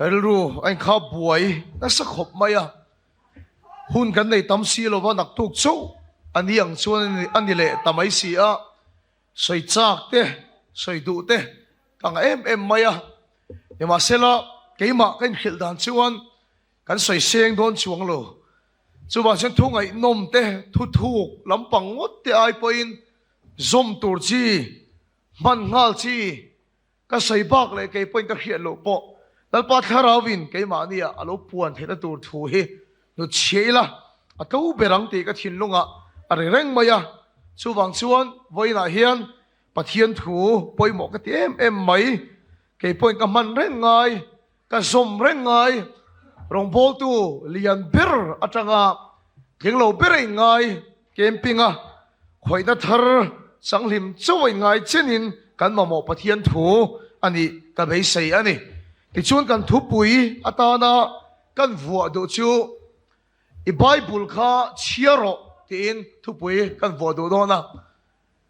Ka rilru a inkha buai nasa khawp mai a, hun kan nei tam si lova naktuk chauh a ni ang chuan a ni leh ta mai si a, sawi chak te, sawi duh te ka ngah em em mai a. Nimahsela keimah ka inhrilh dan chuan kan sawi seng dawn chuang lo. Chuvang chuan thu ngaihnawm te, thu thuk lampang ngawt te ai pawhin zawm tur chi, hman nghal chi, Ka sawi bak leh kei pawhin ka hriat loh pawh Lalpa Thlarauin keimahnia a lo puan theihna tur thu hi hnutchhiah ila a tlo ber ang tih ka thinlungah a ri reng mai a. Chuvang chuan vawiinah hian Pathian thu pawimawh ka ti em em mai. Kei pawhin ka hman reng ngai, ka zawm reng ngai. Rawngbawltu lian ber atanga tling lo ber a inngai camping-a khawihna thar changhlim chauh a inngai chenin kan mamawh Pathian thu a nih ka beisei a ni. Tichuan kan thupui atana kan vuah duh chu I Bible kha chhiar rawh tiin thupui kan vuah duh dawn a.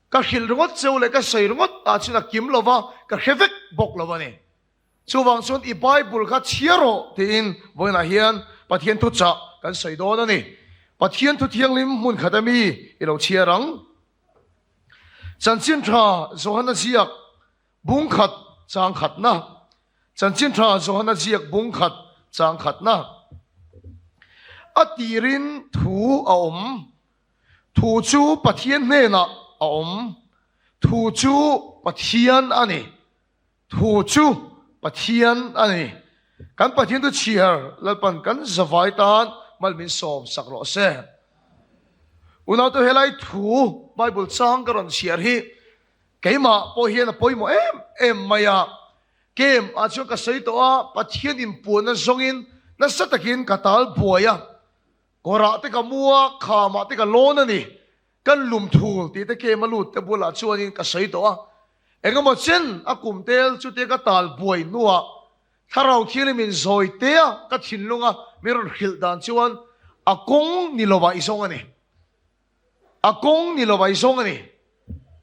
Ka hrilh ringawt cheu leh ka sawi ringawt ah chuan a kim lova ka hre vek bawk lo a ni. Chuvang chuan i Bible kha chhiar rawh tiin vawiinah hian Pathian thuchah kan sawi dawn a ni. Pathian thu thianghlim hmun khat ami i lo chhiar ang. Chanchin tha Johana ziak bung khat chang khatna. Chanchin tha Johana ziak bung khat chang khatna. A tirin thu a awm. Thu chu Pathian hnenah a awm. Thu chu Pathian a ni. Thu chu Pathian a ni. Kan Pathian chu chhiar Lalpan kan zavai tan mal min sawm sak rawh se. Unaute helai thu Bible chang ka rawn chhiar hi keimah pawh hian a pawimawh em em mai a. Kem ah chuan ka sawi tawh a, Pathian inpuanna zawngin nasa takin ka tal buai a. Kawrah te ka mu a, khamah te ka lawn a ni. Kan lum thul tih te kem a lut te bulah chuanin ka sawi tawh a. Engemaw chen a kum tel chutia ka tal buai hnuah Thlarau Thianghlim in zawi tea ka thinlunga min rawn hrilh dan chuan a kawng ni lovah i zawng a ni. A kawng ni lovah i zawng a ni.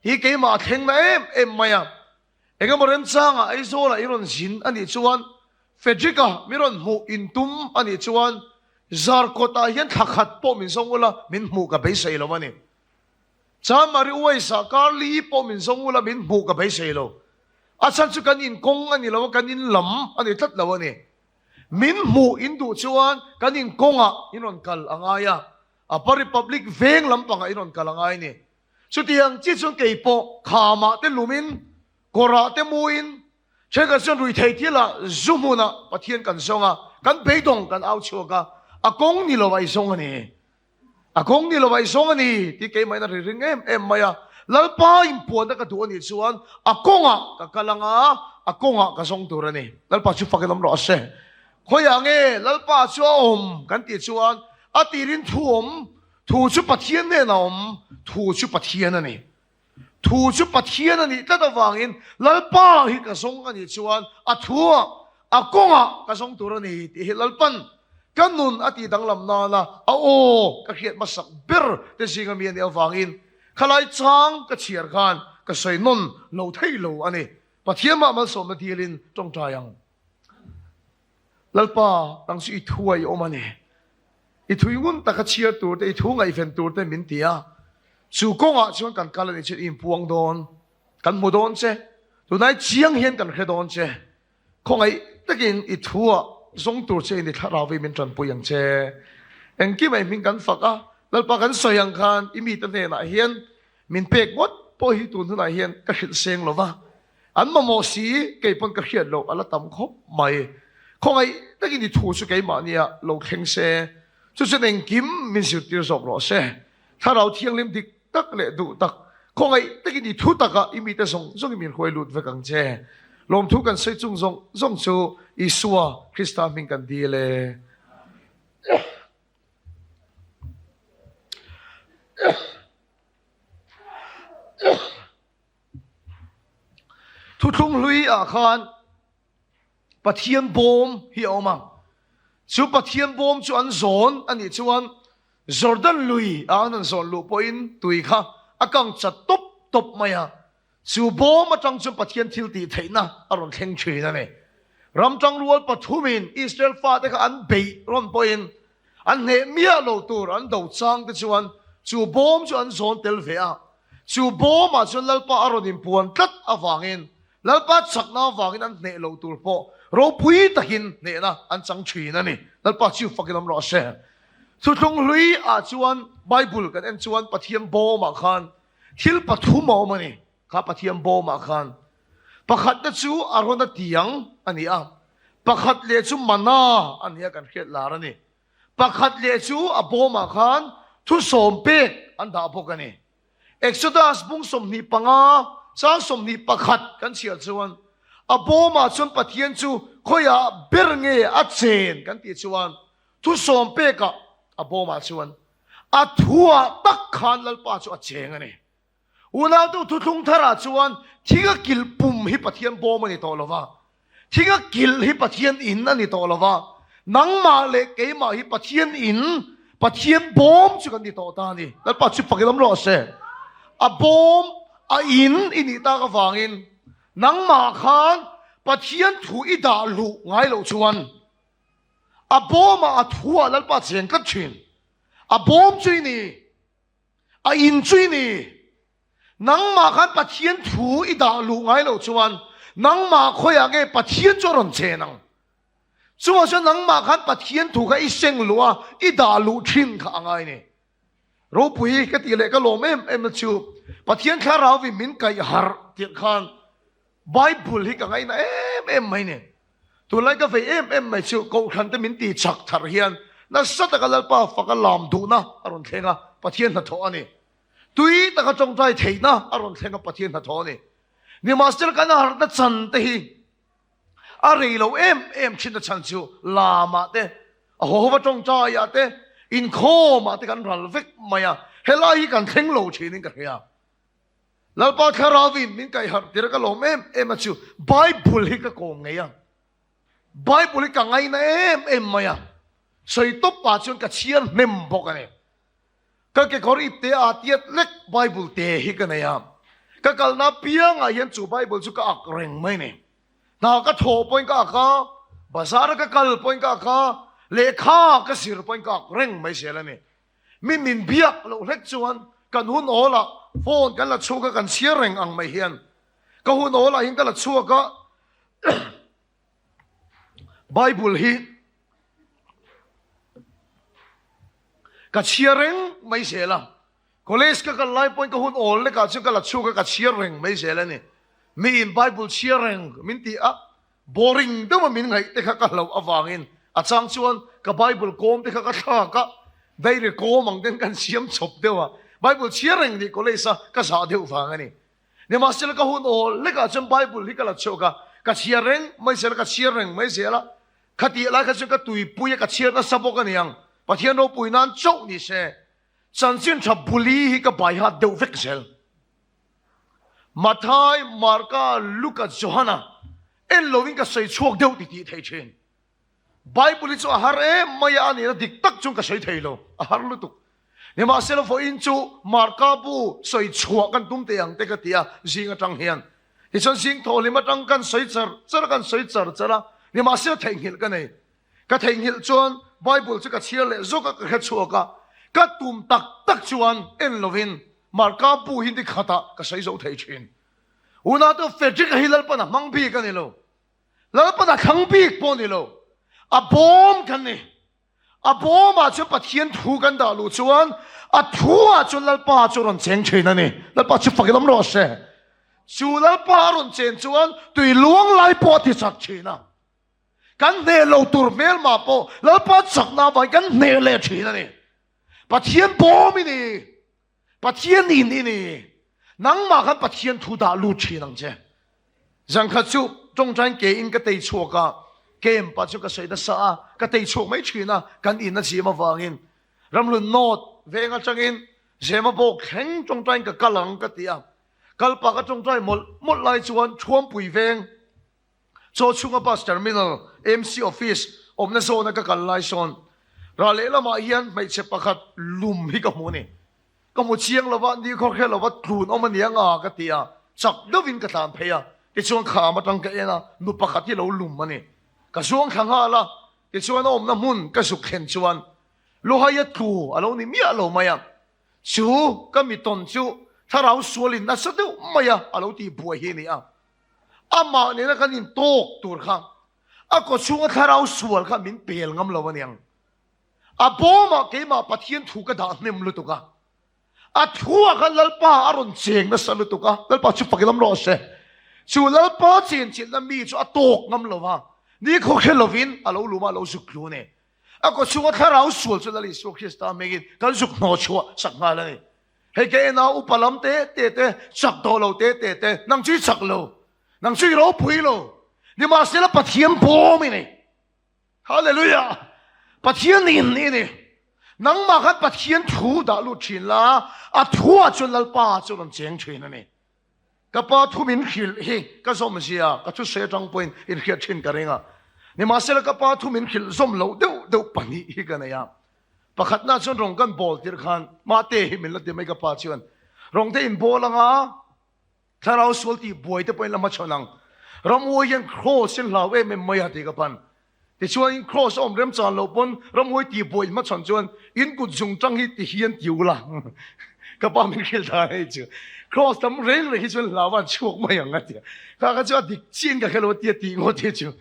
Hi keimah a thleng na em em mai a. Engemaw remchangah Aizawlah i rawn zin a nih chuan Frederick-a min rawn hmuh in tum a nih chuan Zarkawtah hian thla khat pawh min zawng ula min hmuh ka beisei lo a ni. Chanmari Uaisa Karli pawh min zawng ula min hmuh ka beisei lo. A chhan chu kan in kawng a ni lo a, kan in lam a ni tlat lo a ni. Min hmuh in duh chuan kan in kawngah in rawn kal a ngai a, Upper Republic veng lampangah in rawn kal a ngai a ni. Chutiang chi chuan kei pawh khamah te lumin, kawrah te muin, thenkhat chuan ruihtheih thilah zu hmunah Pathian kan zawng a, kan beidawng kan au chhuak a, a kawng ni lo a i zawng a ni. A kawng ni lo a i zawng a ni tih keimahin a ri ring em em mai a. Lalpa inpuanna ka duh a nih chuan a kawngah ka kal ang a, a kawngah ka zawng tur a ni. Lalpa chu fakin awm rawh se. Khawiah nge Lalpa chu a awm kan tih chuan a tirin thu awm Thu chu Pathian hnenah a awm, thu chu Pathian a ni. Thu chu Pathian a nih tlat avangin Lalpa hi ka zawng a nih chuan a thuah, a kawngah ka zawng tur a ni tih hi Lalpan ka nun a tih danglam nana a aw ka hriat hmasak ber te zinga mi a nih avangin khalai chang ka chhiar khan ka sawi nawn lo thei lo a ni. Pathian mah malsawmna dilin tawngtai ang. Lalpa, nang chu i thu a i awm a ni. I thui ngun taka chhiar tur te, i thu ngaihven tur te min ti a. Chu kawngah chuan kan kal a nih chuan i inpuang dawn, kan hmu dawn che. Tunai chiang hian kan hre dawn che. Khawngaih takin i thu ah zawng tur che in i thlarau hi min tanpui ang che. Engkim ah i hming kan fak a, Lalpa kan sawi ang khan i mite hnenah hian min pek ngawt pawh hi tun hunah hian ka hrilh seng lo va. An mamawh si, kei pawn ka hriat loh a la tam khawp mai. Khawngaih takin i thu chu keimahnia lo thleng se, chu chuan engkim min zirtir zawk rawh se. Thlarau Thianghlim dik tak leh duh tak, khawngaih takin i thu takah i mite zawng zawngin min hruai lut vek ang che. Lawmthu kan sawi chung zawng zawng chu Isua Krista hming kan dil e. Thuthlung hlui ah khan Pathian bawm hi a awm a, chu Pathian bawm chu an zawn a nih chuan Jordan lui ah an han zawn luh pawhin tui kha a kang chat tawp tawp mai a, chu bawm atang chuan Pathian thil tih theihna a rawn thleng thin a ni. Ram tangrual pathumin Israel fate kha an beih rawn pawhin an hneh miah lo tur an do chang te chuan chu bawm chu an zawn tel ve a. Chu bawmah chuan Lalpa a rawn inpuan tlat avangin Lalpa chakna avangin an hneh lo tur pawh ropui takin hnehna an chang thin a ni. Lalpa chu fakin awm rawh se. Thuthlung hlui ah chuan Bible kan en chuan Pathian bawmah khan thil pathum a awm a ni. Kha Pathian bawmah khan pakhatna chu Arona tiang a ni a, pakhat leh chu mana a ni a kan hriat lar a ni. Pakhat leh chu a bawmah khan thusawm pek an dah bawk a ni. Exodus bung 25, chang 21 kan chhiar chuan a bawmah chuan Pathian chu khawiah ber nge a chen kan tih chuan thusawm pekah a bawmah chuan a thuah tak khan Lalpa chu a cheng a ni. Unautu thuthlung tharah chuan thinga kilh pum hi Pathian bawm a ni tawh lo va, thinga kilh hi Pathian in a ni tawh lo va, nangmah leh keimah hi Pathian in, Pathian bawm chu kan ni tawh ta a ni. Lalpa chu fak i lam rawh se. A bawm, a in i nih tak avangin nangmah khan Pathian thu i dah luh ngai loh chuan a bawmah a thuah Lalpa cheng tlat thin. A bawm chu i ni. A in chu i ni. Nangmah khan Pathian thu i dah luh ngai loh chuan nangmah khawiah nge Pathian chu a rawn chen ang? Chuvang chuan nangmah khan Pathian thu kha i seng luh a, i dah luh thin kha a ngai ni. Ropui ka tih leh ka lawm em em na chu Pathian thlarau in min kaih harh tirh khan Bible hi ka ngaihna em em mai ni. Tunlai ka vei em em mai chu Kohhran te min ti chak thar hian nasa taka Lalpa faka lam duhna a rawn thleng a, Pathian hnathawh a ni. Tui taka tawngtai theihna a rawn thleng a, Pathian hnathawh a ni. Nimahsela kan harhna chan te hi a rei lo em em thin a chhan chu lamah te, a haw hova tawngtaiah te, inkhawmah te kan ral vek mai a, helai hi kan thleng lo thinin ka hria. Lalpa Thlarauin min kaihharh tir a ka lawm em em a chu Bible hi ka kawm ngei a. Bible hi ka ngaina em em mai a. Sawi tawp pah chuan ka chhiar hnem bawk a ni. Ka kekawr ip te ah tiat lek Bible te hi ka nei a. Ka kalna piangah hian chu Bible chu ka ak reng mai ni. Hna ka thawh pawhin ka ak a, bazar a ka kal pawhin ka ak a, lehkha ka zir pawhin ka ak reng mai zel a ni. Mi min biak loh hlek chuan kan hun awlah phone kan la chhuak a, kan chhiar reng ang mai hian ka hun awlah hian ka la chhuak a, Bible hi ka chhiar reng mai zel a, college ka kal lai pawhin ka hun awl lekah chuan ka la chhuak a, ka chhiar reng mai zel a ni. Miin Bible chhiar reng min ti a, Boring deuha min ngaih te kha ka hlauh avangin a chang chuan ka Bible kawm te kha ka thlak a, diary kawm ang ten kan siam chawp deuh a, Bible chhiar reng nih college a ka zah deuh vang a ni. Nimahsela ka hun awl lekah chuan Bible hi ka la chhuak a, ka chhiar reng mai zel a, ka chhiar reng mai zel a, khatih lai kha chuan ka tuipui a, ka chhiar nasa bawk a ni ang, Pathian ropui nan chauh ni se, chanchin tha buli hi ka baihat deuh vek zel. Mathai, Marka, Luka, Johana en loin ka sawi chhuak deuh ti tih thei thin. Bible hi chu a har em mai a, a nihna dik tak chuan ka sawi thei lo, a har lutuk. Nimahsela vawiin chu Marka bu sawi chhuah kan tum teh ang te ka ti a, zing atang hian. Tichuan zing thawhhlim atang kan sawi char char a, kan sawi char char a, nimahsela theihnghilh ka nei. Ka theihnghilh chuan Bible chu ka chhiar leh zawk a, ka hre chhuak a, ka tum tak tak chuan en lovin Marka bu hi ni khatah ka sawi zo thei thin. Unautu Frederick-a hi Lalpan a hmang bik a ni lo. Lalpan a thlang bik pawh a ni lo. A bawm kan ni. A bawmah chuan Pathian thu kan dah luh chuan a thuah chuan Lalpa chu a rawn cheng thin a ni. Lalpa chu fak in awm rawh se. Chu Lalpa a rawn chen chuan tui luang lai pawh a ti chak thin a. Kan hneh lo tur hmelmah pawh Lalpa chakna avangin kan hneh leh thin a ni. Pathian bawm i ni. Pathian in i ni. Nangmah khan Pathian thu dah lut thin ang che. Zan khat chu tawngtain ke in ka tei chhuak a, camp ah chu ka sawi nasa a, ka tei chhuak mai thin a, kan in a zim avangin Ramhlun North veng atangin Zemabawk thleng tawngtain ka kal ang ka ti a. Kal pah ka tawngtai mawlh mawlh lai chuan Thuampui veng Chaw chhunga bus terminal, MC office, awmna zawna ka kal lai sawn rah lehlamah hian hmeichhe pakhat lum hi ka hmu a ni. Ka hmu chiang lova, ni khawr kher lova tlun awm a ni anga ka ti a, chak deuhin ka tlan phei a, tichuan kham atang ka en a, nu pakhat hi lo lum a ni. Ka zuang thla nghal a, tichuan a awmna hmun ka zuk thlen chuan Luhaia tlu a lo ni miah lo mai a. Chu ka mi tawn chu thlarau sualin nasa deuh maia a lo tih buai hi a ni a. Amah nena kan intawk tur kha a kawchhunga thlarau sual kha min pel ngam lo aniang. A bawmah keimah Pathian thu ka dah hnem lutuk a. A thuah khan Lalpa a rawn cheng nasa lutuk a, Lalpa chu fak lam rawh se. Chu Lalpa chenchilhna mi chu a tawk ngam lo va, nikhaw hre lovin a lo lum a, a lo zuk tlu a ni. A kawchhunga thlarau sual chu Lal Isua Krista hmingin kan zuk hnawh chhuah sak nghal a ni. Hei ka en a, upa lam te te te, chak tawh lo te te te, nang chu i chak lo, nang chu i ropui lo, nimahsela Pathian bawm i nei. Hallelujah! Pathian in i ni. Nangmah khan Pathian thu dah lut thin la, a thuah chuan Lalpa chu rawn cheng thin a ni. Ka pa thu min hrilh hi ka zawm zia ka thusawi atang pawhin inhriat thin ka ring a. Nimahsela ka pa thu min hrilh zawm loh deuh deuh pahnih hi ka nei a. Pakhatna chuan rawng kan bawl tirh khan Mate hi min la ti mai ka pa chuan rawng te inbawl anga, Thlarau sual tih buai te pawhin la hmachhawn ang. Ramhuai hian kraws in hlau em em mai a ti ka pan. Tichuan kraws a awm remchan loh pawn ramhuai tih buai hmachhawn chuan in kut zung tang hi ti hian ti ula. Ka pa min hrilh dan hei chu. Kraws tam reng reng hi chuan hlau a an chhuak mai ang a ti a. Kha kha chu a dik chiah in ka hre lo a tia tih ngawt hi chu.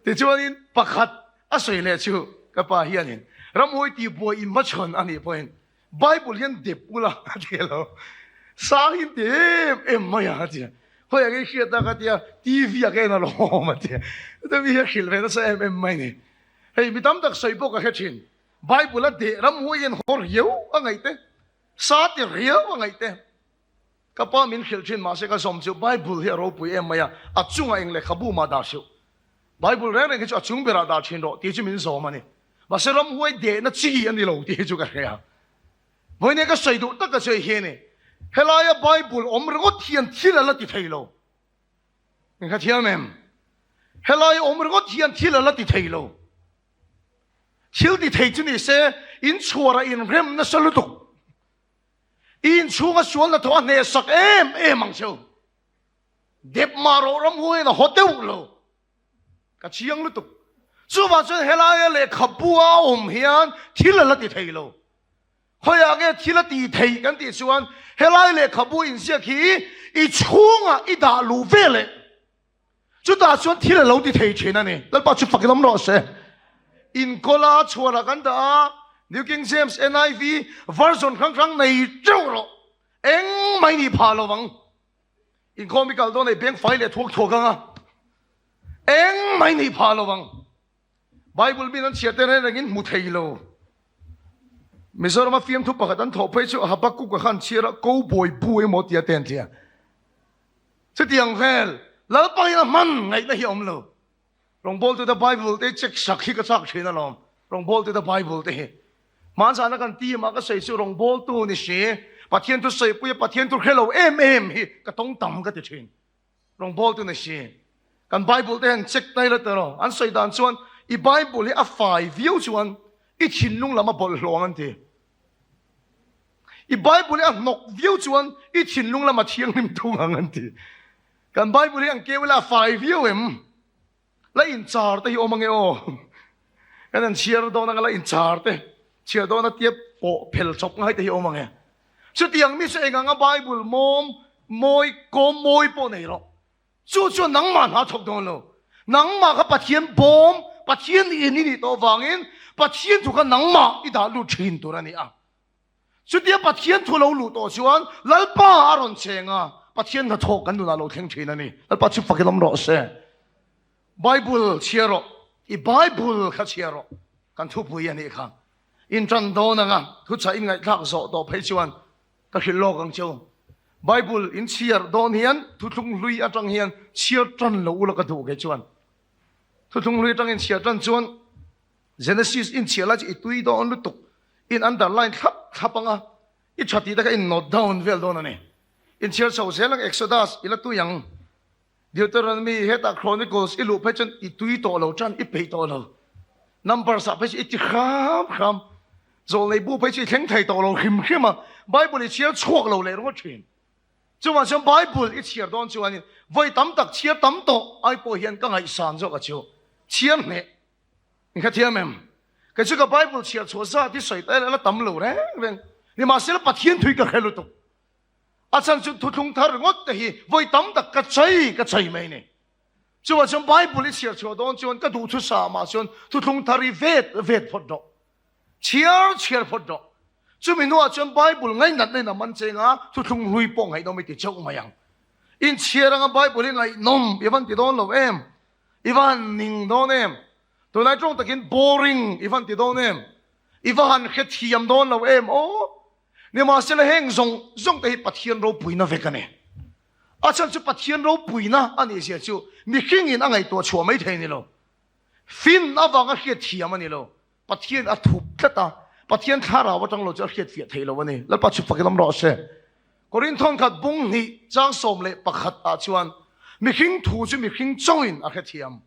Tichuanin pakhat a sawi leh chu ka pa hianin ramhuai tih buai in hmachhawn a nih pawhin Bible hian dep ula a ti lo. Sang in ti em em mai a ti. Khawi ang i hriat a ka tia TV a ka en alawm a ti. Chutah mi hi a hrilh ve nasa em em mai ni. Hei mi tam tak sawi pawh ka hre thin. Bible a deh ram huai hian haw riau a ngaih te, sa ti riau a ngaih te. Ka pa min hrilh thin mahse ka zawm chu Bible hi a ropui em mai a, a chungah eng lehkhabu mah dah hreuh. Bible reng reng hi chu a chung berah dah thin rawh tih chu min zawm a ni. Mahse ramhuai dehna chi a ni lo tih hi chu ka hria. Vawiin ka sawi duh taka chu hei hi a ni. Helaia Bible awm ringawt hian thil a la ti thei lo. Min kha thiam em? Helaia awm ringawt hian thil a la ti thei lo. Thil ti thei chu ni se inchhuarah inrem nasa lutuk. I inchhunga sual hnathawh a hnehsak em em ang cheu. Dep mah rawh ramhuaiin a haw deuh lo. Ka chiang lutuk. Chuvang chuan helaia lehkhabu a awm hian thil a la ti thei lo. Khawiah nge thil a ti thei kan tih chuan helai lehkhabu inziak hi i chhungah i dah luh veleh chutah chuan thil a lo ti thei thin a ni. Lalpa chu fak lam rawh se. Inkawla chhuanah kan dah a, New King James, NIV, version hrang hrang nei teuh rawh. Eng mai nih phah lo vang. Inkhawm i kal dawn ei beng fai leh thuak thuak ang a. Eng mai nih phah lo vang. Bible min an chhiar te reng rengin hmu thei lo. Mizorama fiamthu pakhat an thawh phei chu Habakkuk-a khan chhiar a Cowboy bu emaw tia te an tia. Chutiang vel Lalpa hian a hman ngaihna hi a awm lo. Rawngbawltute Bible te check sak hi ka chak thin alawm. Rawngbawltute Bible te hi. Hmanzana kan team ah ka sawi chu rawngbawltu ni si, Pathian thu sawipui a Pathian thu hre lo em em hi ka tawng tam ka ti thin. Rawngbawltu ni si. Kan Bible te hian check nai la tiraw. An sawi dan chuan i Bible hi a fai viau chuan i thinlung lam a bawlhhlawh ang an ti. I Bible hi a hnawk viau chuan i thinlung lam a thianghlim thung ang an ti. Kan Bible hi an keu ila a fai viau em? La inchar te hi awm ange aw. Kan han chhiar dawn anga la inchar te, chhiar dawn a tia pawh phel chawp ngai te hi awm ange. Chutiang mi chu eng anga Bible mawm mawi kawm mawi pawh nei rawh. Chu chuan nangmah hna thawk dawn lo. Nangmah kha Pathian bawm, Pathian in i nih tawh vangin Pathian thu kha nangmah i dah lut thin tur a ni a. Chutia Pathian thu lo luh tawh chuan Lalpa a rawn cheng a, Pathian hnathawk kan nunah lo thleng thin a ni. Lalpa chu fakin awm rawh se. Bible chhiar rawh, i Bible kha chhiar rawh, kan thupui a nih kha. Intan dawn anga thuchah in ngaihthlak zawh tawh phei chuan ka hrilh lawk ang cheu. Bible in chhiar dawn hian thuthlung hlui atang hian chhiar tan lo ula ka duh kei chuan. Thuthlung hlui atangin chhiar tan chuan Genesis in chhiar lai chu i tui dawn lutuk, in underline thlap thlap ang a, i tha tih te kha in note down vel dawn a ni. In chhiar chho zel ang Exodus i la tui ang. Deuteronomy hetah Chronicles i luh phei chuan i tui tawh lo tan i peih tawh lo. Numbers ah phei chu i ti hram hram. Zawlnei bu phei chu i thleng thei tawh lo hrim hrim a, Bible i chhiar chhuak lo leh ringawt thin. Chuvang chuan Bible i chhiar dawn chuanin vawi tam tak chhiar tam tawh ai pawh hian ka ngaihsan zawk a chu. Chhiar hneh. In hrethiam em? Kei chu ka Bible chhiar chhuah zat hi sawi ta ila la tam lo reng reng. Nimahsela Pathian thui ka hre lutuk. A chhan chu thuthlung thar ringawt te hi vawi tam tak ka chai ka chai mai ni. Chuvah chuan Bible i chhiar chhuah dawn chuan ka duhthusah mah chuan thuthlung thar i vet vet phawt rawh. Chhiar chhiar phawt rawh. Chumi hnuah chuan Bible ngaihnatna in a man cheng a, thuthlung hlui pawh ngaihnawm i ti chauh mai ang. Inchhiar anga Bible hi ngaihnawm i van ti dawn lo em? I va han ning dawn em? Tunlai tawng takin boring i van ti dawn em? I va han hrethiam dawn lo em aw? Nimahsela heng zawng zawng te hi Pathian ropuina vek a ni. A chhan chu Pathian ropuina a nih zia chu mihringin a ngaihtuah chhuah mai thei a ni lo. Fin avanga hriatthiam a ni lo. Pathian a thup tlat a, Pathian thlarau atang lo chu a hriatfiah theih lo a ni. Lalpa chhuk fakin awm rawh se. Korinthon khat bung hnih chang 11 ah chuan mihring thu chu mihring chawngin a hrethiam.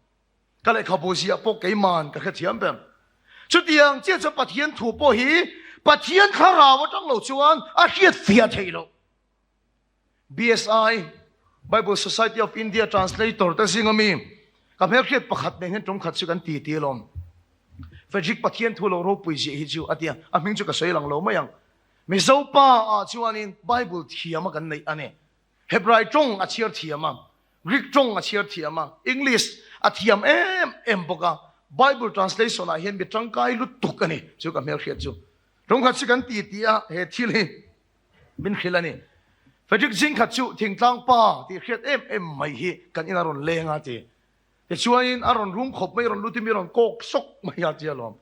Ka lehkhabu ziah pawh keiman ka hrethiam ber. Chutiang chiah chuan Pathian thu pawh hi Pathian thlarau atang lo chuan a hriatfiah theih loh. BSI, Bible Society of India translator te zinga mi ka hmelhriat pakhat nen hian tum khat chu kan ti ti alawm. Frederick Pathian thu lo ropui ziah hi chu a tia, a hming chu ka sawi lang lo mai ang. Mizo pa ah chuanin Bible thiam a kan neih a ni. Hebrai tawng a chhiar thiam a, Greek tawng a chhiar thiam a, English a thiam em em bawk a, Bible translation ah hian mi tangkai lutuk a ni chu ka hmelhriat chu. Tum khat chu kan ti ti a, he thil hi Min hrilh a ni. Frederick zingkhat chu thingtlang pa tih hriat em em mai hi kan in a rawn leng a ti. Tichuanin a rawn rum khawp mai, a rawn lut in mi rawn kawk sawk mai a ti alawm.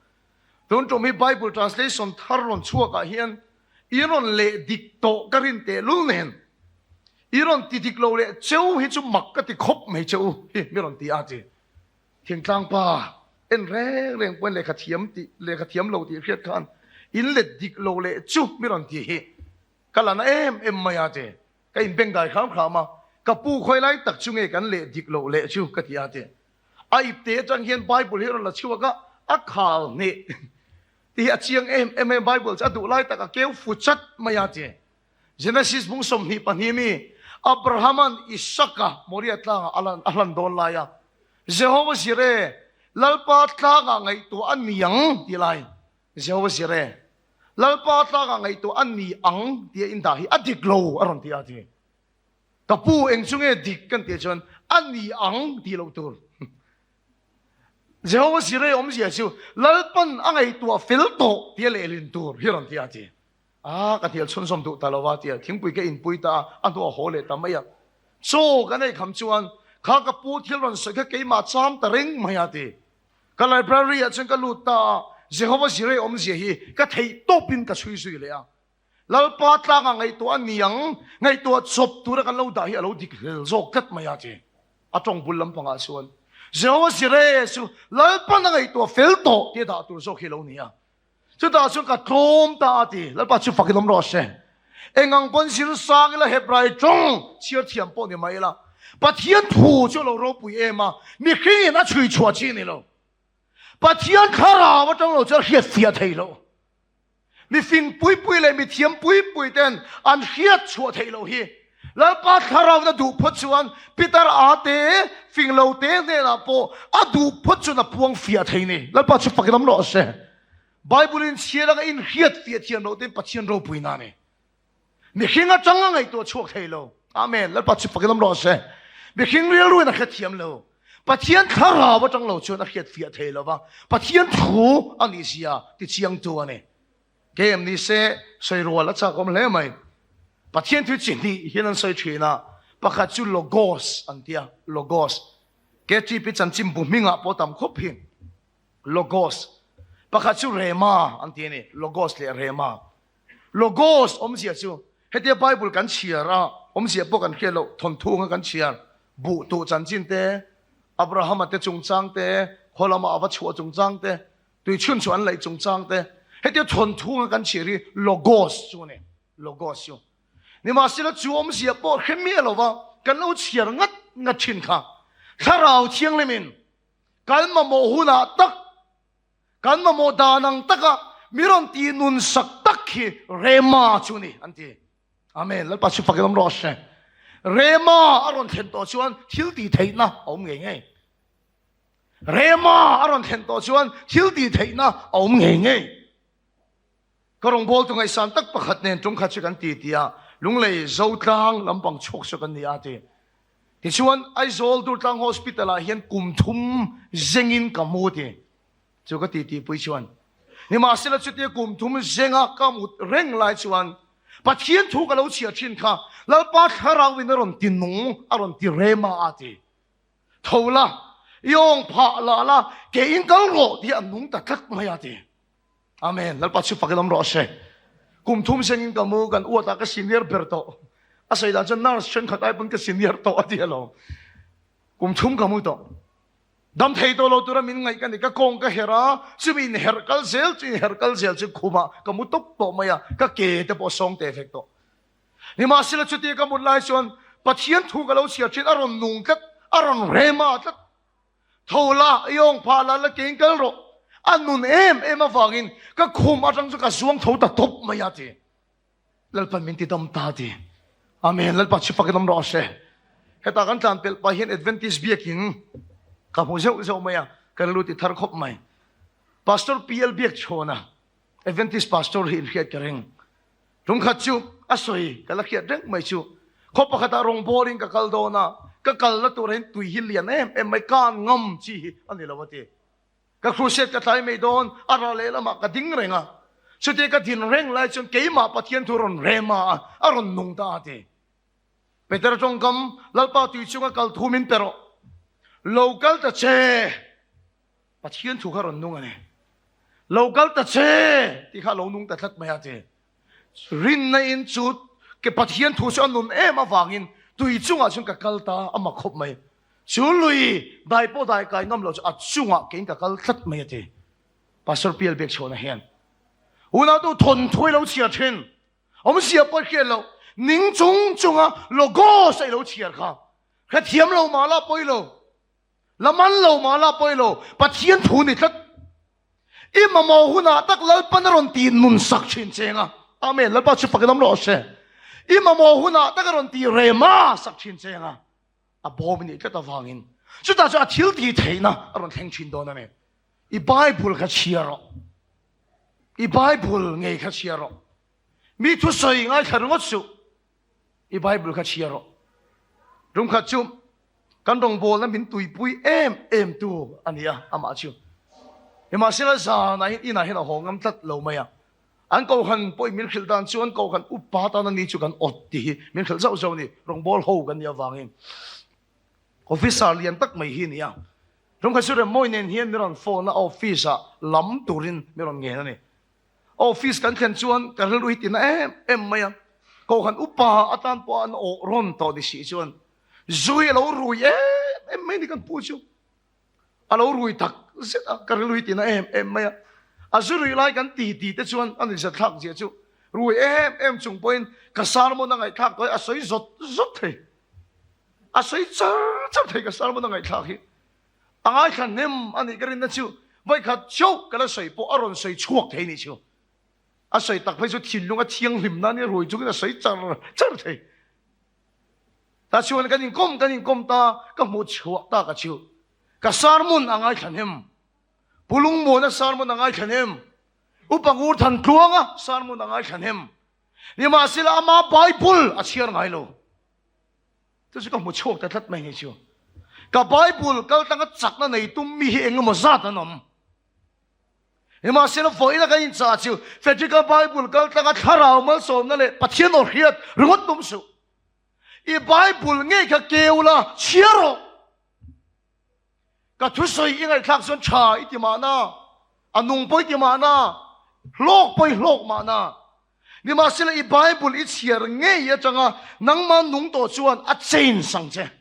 Tun tum hi Bible translation thar rawn chhuak ah hian i rawn leh dik tawh ka rin teh lul nen i rawn ti dik lo leh cheu hi chu mak ka ti khawp mai che u hi mi rawn ti a ti. Thingtlang pa en reng reng pawhin lehkha thiam tih lehkha thiam lo tih hriat khan in let dik lo leh chu mi rawn ti hi ka la na em em mai a ti. Ka in bengdai hram hram a, ka pu khawi lai tak chu nge kan leh dik loh leh chu ka ti a ti. A ipte atang hian Bible hi a rawn la chhuak a, a khal hneh tih hi a chiang em em mai a, Bible chu a duh lai tak a keu fu chat mai a ti. Genesis bung 22 mi Abrahama'n Isaka Moria tlangah a hlan dawn lai a, Jehovah Jireh, Lalpa tlangah ngaihtuah a ni ang tih lai, Jehovah Jireh, Lalpa tlangah ngaihtuah a ni ang tih a indah hi a dik lo a rawn ti a ti. Ka pu eng chu nge dik kan tih chuan a ni ang tih loh tur. Jehovah Jireh awmzia chu Lalpan a ngaihtuah fel tawh tih a lehlin tur hi a rawn ti a ti. A, ka hnial chhunzawm duh ta lo a tia thingpui ka inpui ta a, a hnuah haw leh ta mai a. Chaw kan ei kham chuan kha ka pu thil rawn sawi kha keimah cham ta reng mai a ti. Ka library ah chuan ka lut ta a, Jehovah Jireh awmzia hi ka theih tawpin ka chhui zui leh a. Lalpa tlangah ngaihtuah a ni ang, ngaihtuah chawp tura kan lo dah hi a lo dik hlel zawk tlat mai a ti. A tawng bul lampangah chuan Jehovah Jireh chu Lalpan a ngaihtuah fel tawh tia dah tur zawk hi a lo ni a. Chutah chuan ka tlawm ta a ti. Lalpa chu fakin awm rawh se. Eng ang pawn zir sang ila Hebrai tawng chhiar thiam pawh ni mai ila, Pathian thu chu a lo ropui em a, mihringin a chhui chhuah chi a ni lo. Pathian thlarau atang lo chu a hriat fiah thei lo. Mifing pui pui leh mithiam pui pui ten an hriat chhuah theih loh hi. Lalpa thlarauin a duh phawt chuan Peter a te, fing lo te hnenah pawh a duh phawt chuan a puang fiah thei ni. Lalpa chu fakin awm rawh se. Bible in chhiar anga in hriat fiah thiam loh ten Pathian ropui na ni. Mihring atang a ngaihtuah chhuak thei lo. Amen. Lalpa chu fakin awm rawh se. Mihring rilruin a hrethiam lo. Pathian thlarau atang lo chuan a hriat fiah thei lo va. Pathian thu a nih zia tichiangtu a ni. Kem ni se sawi rual a chak awm hle mai. Pathian thil chi hnih hian an sawi thin a, pakhat chu Logos an ti a, Logos. KTP chanchin bu hmingah pawh tam khawp hi. Logos. Pakhat chu Rhema an ti a ni, Logos leh Rhema. Logos awmzia chu hetia Bible kan chhiar a, awmzia pawh kan hriat loh, thawnthu anga kan chhiar, buh tuh chanchin te, Abrahama te chungchang te, khaw lama a va chhuah chungchang te, Tui chhun chu an laih chungchang te, hetia thawnthu anga kan chhiar hi Logos chu a ni, Logos chu. Nimahsela chu awmzia pawh hre miah lova kan lo chhiar ngat ngat thin kha Thlarau Thianghlimin kan mamawh hunah tak, kan mamawh dan ang taka mi rawn tih nun sak tak hi Rhema chu a ni an ti. Amen. Lalpa chu fakin awm rawh se. Rhema a rawn thlen tawh chuan thil tih theihna a awm ngei ngei. Rema a rawn thlen tawh chuan thil tih theihna a awm ngei ngei. Ka rawngbawltu ngaihsan tak pakhat nen tum khat chu kan ti ti a, Lunglei Zotlang lampang chhuak chu kan ni a ti. Tichuan Aizawl Durtlang Hospital ah hian kum thum zengin ka mu ti. Chu ka ti tihpui chuan nimahsela chutia kum thum zenga ka mut reng lai chuan Pathian thu ka lo chhiah thin kha Lalpa thlarau in a rawn ti nung a rawn ti rem a a ti. Tho la, i awng phah lah la, keiin kal rawh tih a nung ta tlat mai a ti. Amen. Lalpa chu fakin awm rawh se. Kum thum sengin ka mu kan uatah ka senior ber tawh. A sawi dan chuan nurse thenkhat ai pawn ka senior tawh a ti alawm. Kum thum ka mu tawh. Dam thei tawh lo tura min ngaih ka ni. Ka kawng ka herh a, chumi inherh kal zel chu inherh kal zel chu khumah ka mu tawp tawh mai a, ka ke te pawh a sawng teh vek tawh. Nimahsela chutia ka mut lai chuan Pathian thu ka lo chhiar thin, a rawn nung tlat, a rawn rema tlat. Tho la, i awng phah la, la kein kal rawh. A nun em em avangin ka khum atang chu ka zuang tho ta tawp mai a ti. Lalpan min ti dam ta ti. Amen. Lalpa chu fakin awm rawh se. Heta kan tlan pelh pah hian Adventist biakin ka hmu zeuh zeuh mai a, ka rilru ti thar khawp mai. Pastor PL Biakchhawna, Adventist pastor hi inhriat ka ring. Tumkhat chu a sawi ka la hriat reng mai chu. Khaw pakhatah rawngbawlin ka kal dawn a, ka kalna turah hian tui hi lian em em mai, kan ngam chi hi a ni lo a ti. Ka crusade ka tlai mai dawn, a ra lehlamah ka ding reng a. Chutia ka din reng lai chuan keimah Pathian thu rawn rem a, a rawn nung ta a ti. Petera tawngkam, Lalpa tui chunga kal thu min pe rawh. Lo kal ta che! Pathian thu kha rawn nung a ni. Lo kal ta che! Tih kha a lo nung ta tlat mai a ti. Rinna in chu ke Pathian thu chu a nun em avangin tui chungah chuan ka kal ta a mak khawp mai. Chu lui dai pawh dai kai ngam lo chu a chungah keiin ka kal tlat mai a ti. Pastor Pial Biakchhawna hian unautu thawnthu i lo chhiar thin, awmzia pawh i hriat loh, ning chung chunga logos a i lo chhiar kha hrethiam lo mah la pawi lo, la man lo mah la pawi lo, Pathian thu ni tlat. I mamawh hunah tak Lalpan a rawn ti nun sak thin cheng a. Amen. Lalpa chu fakin awm rawh se. I mamawh hunah tak a rawn ti rema sak thin cheng a. A bawm i nih tlat avangin chutah chuan a thil tih theihna a rawn thleng thin dawn a ni. I Bible kha chhiar rawh. I Bible ngei kha chhiar rawh. Mi thusawi ngaithla ringawt suh. I Bible kha chhiar rawh. Tumkhat chu kan rawngbawlna min tuipui em em tu a ni a, amah chu. Nimahsela zanah hian inah hian a haw ngam tlat lo mai a. An kohhran pawhin min hrilh dan chuan kohhran upa tana ni chu kan awt tih hi min hrilh zauh zauh a ni, rawngbawl ho kan nih avangin. Officer lian tak mai hi a ni a. Tumkhat chu Remmawi nen hian min rawn phone a, office ah lam turin min rawn ngen a ni. Office kan thlen chuan ka rilru hi tina em em mai a, kohhran upa atan pawh an awh rawn tawh ni si chuan zui a lo rui em em mai a ni kan pu chu. A lo rui tak zet a, ka rilru hi tina em em mai a. A zu rui lai kan ti ti te chuan a nizat thlak zia chu rui em em chung pawhin ka sermon a ngaihthlak tawh hi a sawi zawt zawt thei. A sawi char char thei ka sermon a ngaihthlak hi. A ngaithla hnem a nih ka rinna chu vawikhat chauh ka la sawi pawh a rawn sawi chhuak thei nih chu. A sawi tak phei chu thinlung a thianghlim nan i rui chungin a sawi char char thei. Ta chuan kan inkawm kan inkawm ta, ka hmuh chhuah tak a chu. Ka sermon a ngaithla hnem. Pu Lungmuana sermon a ngaithla hnem. Upa Ngur Thantluanga sermon a ngaithla hnem. Nimahsela ama Bible a chhiar ngai lo. Chu chu ka hmu chhuak ta tlat mai ni chu. Ka Bible kal tanga chakna nei tum mi hi engemaw zat an awm. Nimahsela vawiina kan inchah chu Frederick-a Bible kal tlanga thlarau malsawmna leh Pathian aw hriat ringawt tum suh. I Bible ngei kha keu la, chhiar rawh. Ka thusawi i ngaihthlak chuan tha i ti mahna, a nung pawh i ti mahna, hlawk pawh i hlawk mahna. Nimahsela i Bible i chhiar ngei atanga nangmah nung tawh chuan a change ang che.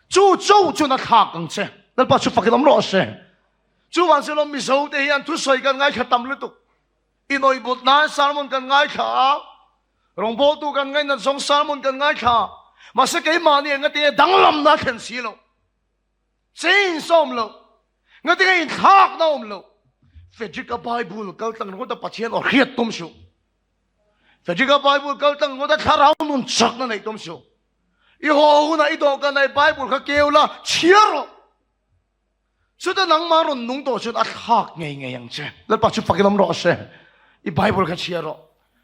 Chu cho chuan a thlak ang che. Lalpa chu fakin awm rawh se. Chuvang chuan aw Mizo te hian thusawi kan ngaithla tam lutuk. Inawihbut nan sermon kan ngaithla a, rawngbawltu kan ngainat zawng sermon kan ngaithla. Mahse keimahni engati danglamna a thlen si lo. Change a awm lo. Ngati nge inthlakna a awm lo. Frederick-a Bible kal tlang ringawt a Pathian aw hriat tum suh. Frederick-a Bible kal tlang ringawt a thlarau nun chakna neih tum suh. I haw hunah i dawhkan ah i Bible kha keu la, chhiar rawh. Chuta nangmah rawn nung tawh chuan a thlak ngei ngei ang che. Lalpa chu fakin awm rawh se. I Bible kha chhiar rawh.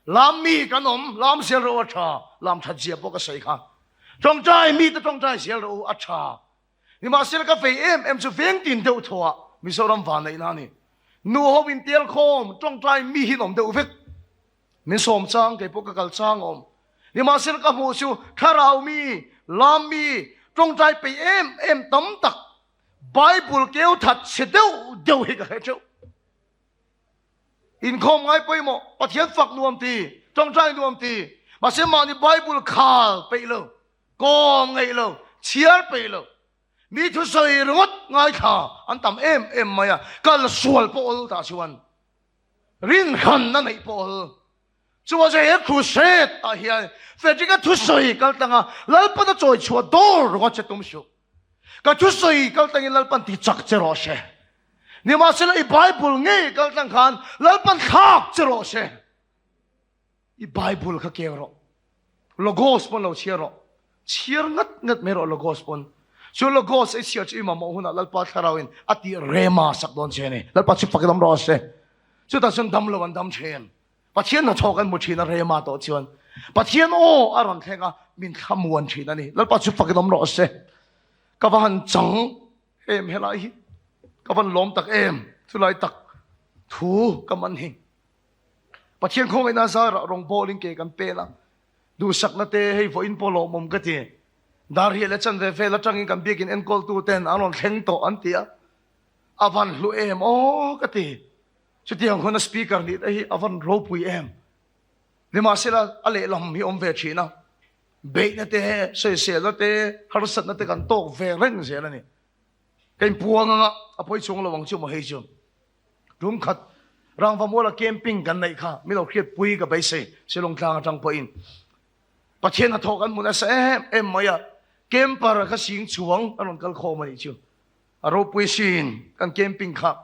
Lam mi kan awm, lam zel rawh u a tha. Lam that zia pawh ka sawi kha. Tawngtai mite tawngtai zel rawh u a tha. Nimahsela ka vei em em chu veng tin deuh thawhah Mizoram vanneihna a ni. Nu ho in tel khawm, tawngtai mi hi an awm deuh vek. Min sawm chang, kei pawh ka kal chang a awm. Nimahsela ka hmuh chu thlarau mi, lam mi, tawngtai peih em em tam tak, Bible keu that chhe deuh deuh hi ka hre theuh. Inkhawm ngai pawimawh, Pathian fak nuam ti, tawngtai nuam ti, mahse mahni Bible khal peih lo, kawm ngeih lo, chhiar peih lo, mi thusawi ringawt ngaithla an tam em em mai a, kal sual pawh awl tah chuan rinhranna neih pawh awl. Chuvang chuan he crusade ah hian Frederick-a thusawi kal tanga Lalpan a chawi chhuah dawr ringawt che tum suh. Ka thusawi kal tangin Lalpan ti chak che rawh se. Nimahsela i Bible ngei kal tang khan Lalpan thlak che rawh se. I Bible kha keng rawh. Logos pawn lo chhiar rawh. Chhiar ngat ngat mai rawh Logos pawn. Chu Logos i chhiar chu i mamawh hunah Lalpa Thlarauin a tih rema sak dawn che a ni. Lalpa chu fak i dam rawh se. Chutah chuan dam lo an dam thin. Pathian hnathawh kan hmu thin a rema tawh chuan Pathian aw a rawn thleng a, min thlamuan thin a ni. Lalpa chu fak i dam rawh se. Ka va han chang em helai hi. Ka van lawm tak em chulai tak thu ka man hi. Pathian khawngaihna zarah rawngbawlin ke kan pen a, duhsakna te hei vawiin pawh lawmawm ka ti. Darhiah leh chanve vel atangin kan biakin enkawltu ten an rawn thleng tawh an ti a, a van hlu em aw ka ti. Chutiang huna speaker nih te hi a van ropui em. Nimahsela a lehlam hi awm ve thin a, beihna te, sawiselna te, harsatna te kan tawk ve reng zel a ni. Ka inpuang anga a pawi chhung lo ang chu maw hei chu. Tum khat Rangvamuala camping kan neih kha mi lo hriatpui ka beisei Shillong tlang atang pawhin Pathian hnathawh kan hmu nasa em em mai a, camper kha sing chhuang an rawn kal khawm a nih chu. A ropui sin kan camping kha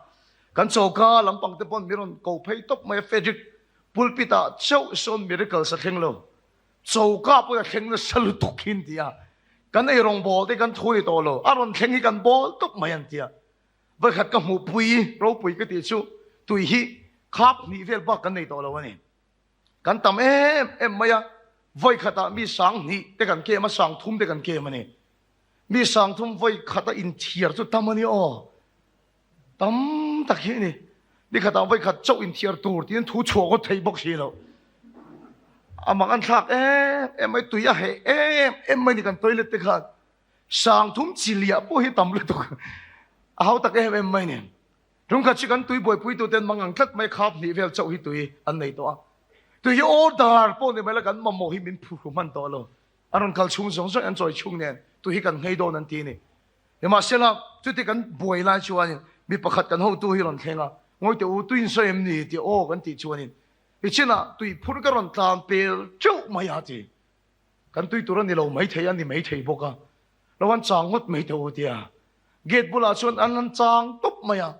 kan choka lampang te pawn mi rawn ko phei tawp mai a, Frederick pulpit ah chauh sawn miracles a thleng lo. Choka pawh a thleng nasa lutuk hi an ti a, kan ei rawngbawl te kan thu ni tawh lo, a rawn thleng hi kan bawl tawp mai an ti a. Vawikhat ka hmuhpui ropui ka tih chu tui hi khap hnih vel bak kan nei tawh lo a ni. Kan tam em em mai a, vawikhatah mi 2000 te kan kem a, 3000 te kan kem a ni. Mi 3000 vawikhat a inthiar chu tam a ni aw. Tam tak hi a ni. Ni khatah vawikhat chauh inthiar tur tiin thu chhuah ngawt thei bawk si lo. A mak an thlak em em mai, tui a heh em em mai ni kan toilet te khan. 3000 chi liah pawh hi tam lutuk. A hau tak em em mai ni. Tumkhat chu kan tui buaipui tu ten mangang tlat mai khap hnih vel chauh hi tui an nei tawh a. Tui hi order pawh ni mai la kan mamawh hi min phuhru hman tawh lo. An rawn kal chhung zawng zawng an chawi chhung nen tui hi kan nghei dawn an ti a ni. Nimahsela, chuti kan buai lai chuanin mi pakhat kan hotu hi rawn thleng a, Ngawi teh u, tui in sawi em ni? tih aw kan tih chuanin i chinah tui phur ka rawn tlan pel teuh mai a ti. Kan tui tur a ni lo maithei a ni maithei bawk a, lo an chang ngawt mai teh u tia. Gate bulah chuan an han chang tawp mai a,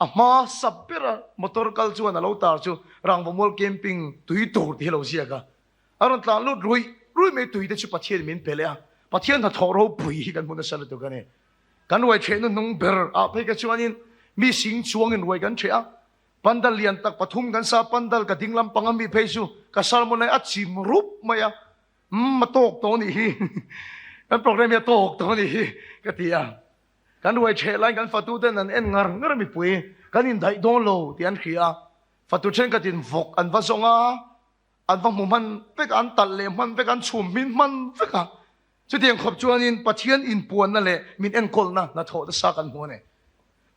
a hma sap bera motor kal chuan a lo tar chu Rangvamual camping tui tur tih hi a lo ziak a, A rawn tlan lut ruih ruih mai tui te chu Pathian min pe leh a, Pathian hnathawh ropui hi kan hmu nasa lutuk a ni. Kan ruai ṭheh nu hnung ber ah phei kha chuanin mi sing chuangin ruai kan ṭheh a, pandal lian tak pathum kan sa, pandal ka ding lampang a mi phei chu ka sermon lai a chim rup mai a, umm a tawk tawh anih hi, kan program hi a tawk tawh anih hi ka ti a. Kan ruai ṭheh laiin kan fatu ten an en ngar ngar a mipui kan indaih dawn lo tih an hria a, fatu ṭhenkhatin vawk an va zawng a, An va hmu hman vek a, an talh leh hman vek a, an chhum hmin hman vek a. Chutiang khawp chuanin Pathian inpuanna leh min enkawlna hnathawh nasa kan hmu a ni.